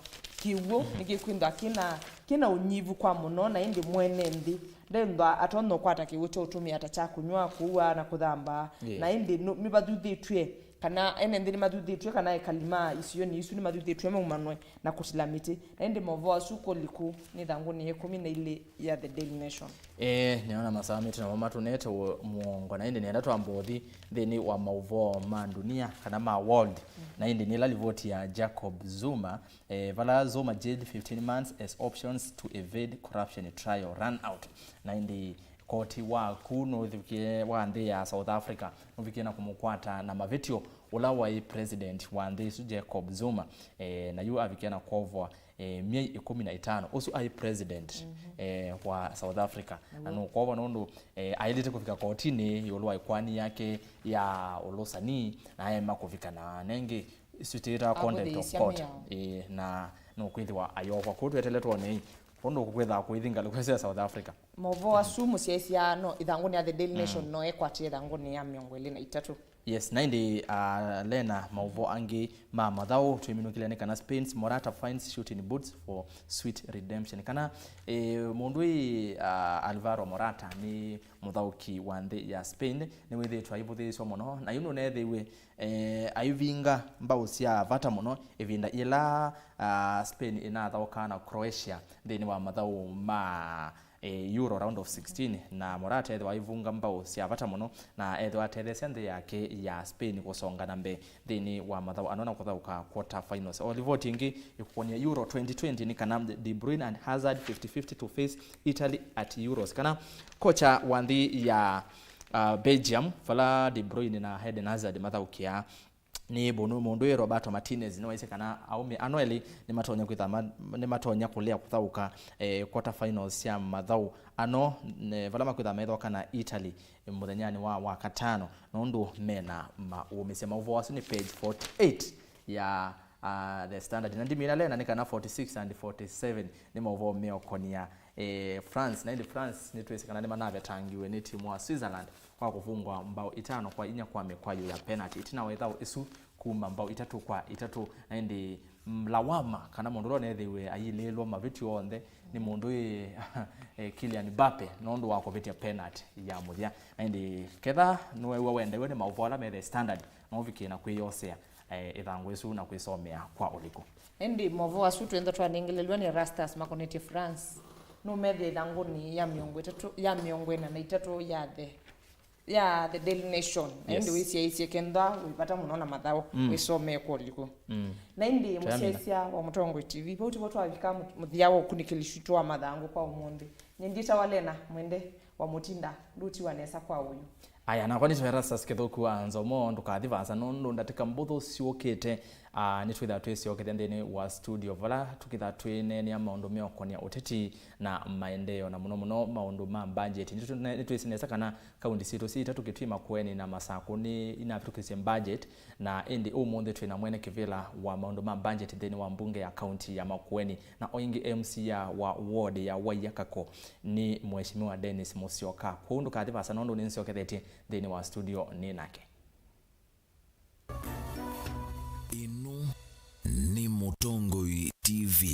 kĩw'ũ nĩkĩkwĩthwa kĩna, kĩna ũnyivu kwa mũno, na ĩndĩ mwene nthĩ ndethwa atonya ũkwata kĩw'ũ kya ũtũmĩa ta kya kũnyw'a, kũua, na kũthamba. Yeah. Na ĩndĩ nũ- nĩvathuthĩtw'e kana ene nthĩ nĩmathuthĩtw'e kana ekali ma isionĩ isu nĩmathuthĩtw'e maumanwe na kũtila mĩtĩ. Na ĩndĩ maũvoo asu kũlikũ nĩ ĩthangũnĩ ya ĩkũmi na ilĩ ya The Daily Nation. Ĩĩ, nĩona masaa maitũ namo matũnete ũ- mũongo, na ĩndĩ nĩenda twambe ũthi nthĩnĩ wa maũvoo ma ndunia kana ma world. Na ĩndĩ nĩ ĩla livoti ya Jacob Zuma, eh, vala Zuma jailed fifteen months as options to evade corruption trial run out. Na ĩndĩ koti wa ku nũvikie wa nthĩ ya South Africa nũvikie na kũmũkwata na mavĩtyo ũla waĩ president wa nthĩ ĩsu Jacob Zuma, eh, na yu avikie na kwovwa eh, myei ĩkũmi na ĩtano. Ũsu aĩ president, eh, wa South Africa. Na nũkwovwa nũndũ, eh, aĩlĩte kũvika kotinĩ ĩũlũ wa ĩkoani yake ya ũlũsani, na aema kũvika na nengĩ isu twĩtaa contempt of court. Akũthĩĩsya mĩao. Eh, na nũkwĩthĩwa ayokwa. Kũu tweteele twonei ũndũ kũkwĩthaa kũithi ngalĩko sya South Africa. Maũvoo asu mũsyaĩĩsya no ĩthangũnĩ ya The Daily Nation, no ekwatie ĩthangũnĩ ya mĩongo ĩlĩ na itatũ. Yes, na ĩndĩ, ah, Lena, maũvoo angĩ ma mathaũ twĩminũkĩlya nĩ kana Spain's Morata finds shooting boots for sweet redemption. Kana, eh, mũndũ ũyũ, ah, Alvaro Morata nĩ mũthaũki wa nthĩ ya Spain, nĩwĩthĩĩtwe aivũthĩĩsw'a mũno, na yu nũneethĩiwe, eh, aivinga mbaũ sya vata mũno ĩvinda yĩla, ah, Spain ĩnathaũkaa na Croatia nthĩnĩ wa mathaũ ma eh, Euro round of sixteen, na Morata ethĩwa aivunga mbaũ sya vata mũno, na ethĩwa atetheesya nthĩ yake ya Spain kũsonga na mbee nthĩnĩ wa mathaũ ano na kũthaũka quarter finals. O livoti ĩngĩ ĩkũkony'a Euro twenty twenty nĩ kana De Bruyne and Hazard fifty fifty to face Italy at Euros. Kana kocha wa nthĩ ya, uh, Belgium, vala De Bruyne na Eden Hazard mathaũkĩaa, nĩ mũndũ, mũndũ wĩ Roberto Martinez nĩwaisye kana aũme ano elĩ nĩmatonya kwĩtha ma-, nĩmatonya kũlea kũthaũka, eh, quarter finals sya mathaũ ano, ne-, vala makwĩtha methoka na Italy mũthenyanĩ wa, wa katano, nũndũ mena maũmĩsya. Maũvoo asu nĩ page forty-eight ya, ah, The Standard. Na ndimina Lena nĩ kana forty-six and forty-seven nĩ maũvoo meũkonia, eh, France. Na ĩndĩ France nĩtwĩsĩ kana nĩmanavetangiwe nĩ timu wa Switzerland kwa kũvungwa mbao itano kwa inya kwa mĩkwayũ ya penalty, ĩtina wa ĩthaũ ĩsu kuma mbao itatũ kwa itatũ. Na ĩndĩ, mm, lawama kana mũndũ ũla ũneethĩiwe ayilĩĩlwa mavĩtyo onthe nĩ mũndũ ĩ, eh, Kylian Mbappe, nũndũ wa kũvĩtya penalty ya mũthya. Na ĩndĩ ketha nĩweew'a wendeew'e nĩ maũvoo ala me The Standard, no ũvikĩe na kwĩyosea, eh, ĩthangũ ĩsu na kwĩsomea kwa ũliku. Ĩndĩ maũvoo asu twĩntha twanengelelw'a nĩ Erastus makonetye France nũmethĩa ĩthangũnĩ ya mĩongo ĩtatũ, ya mĩongo ĩna na itatũ ya The, ya The Daily Nation. Na ĩndĩ, yes, wĩsyaĩĩsye kenda wĩ vata mũno na mathaũ, mm, wĩsomee kwa ũliku. Mm. Na ĩndĩ, tũyamina, mũsyaĩĩsya wa Mũtongoi T V, vau tivo twavika mũ-, mũthya wa ũkunĩkĩli witũ wa mathangũ kwa ũmũnthĩ. Nyie ndyĩtawa Lena Mwende wa Mũtinda, ndũtiwa nesa kwa ũyu. Aya, nakwa nĩ Erastus Kĩthũku wa Nzomo, ndũkathi vaasa nũndũ ndatĩka mbũthũ syũkĩte, ah, nĩtwĩthaa twĩsyokethya nthĩnĩ wa studio, vala tũkĩthaa twĩneenea maũndũ meũkonia ũteti na maendeeo, na mũno mũno maũndũ ma mbangeti. Nĩtũ-, nĩtwĩsĩ nesa kana kaunti sitũ syĩ itatũ, Kitui, Makueni na Masakũ, nĩ inavĩtũkĩsye mbangeti, na ĩndĩ ũmũnthĩ twĩ na mwene kĩvĩla wa maũndũ ma mbangeti nthĩnĩ wa mbunge ya kaunti ya Makueni, na o ĩngĩ M C A wa ward ya Waiyakako nĩ Mheshimiwa Dennis Musyoka. Kwoou ndũkathi vaasa nũndũ nĩnsyokethetye nthĩnĩ wa studio nĩ nake. Ĩno nĩ Mũtongoi T V.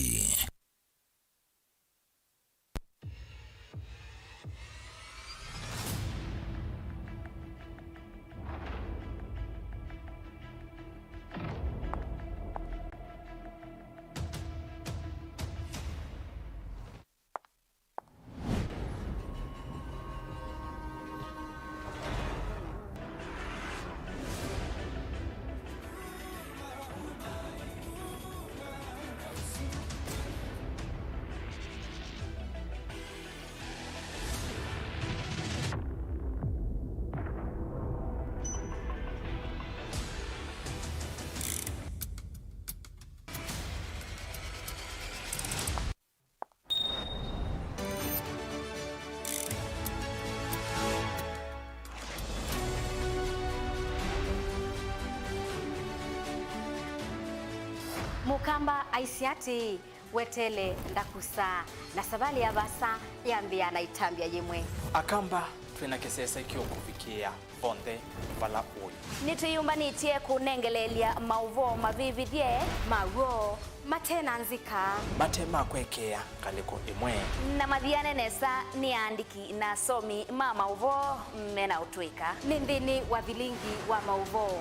Mũkamba aisye atĩĩ, "Weteele ndakusa," na savalĩ ya vaasa yambĩĩa na ĩtambya yĩmwe. Akamba, twĩ na kĩsese kĩũkũvikĩĩa vonthe vala ũĩ. Nĩtwĩyũmbanĩtye kũnengeleelya maũvoo mavĩvĩthye, ma w'o, mate na nzika, mate ma kũekeea ngalĩko ĩmwe, na mathiane nesa nĩ aandĩki na asomi ma maũvoo me na ũtũĩka. Nĩ nthĩnĩ wa vilingi wa maũvoo.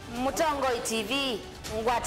Mũtongoi T V, ngwatanĩo.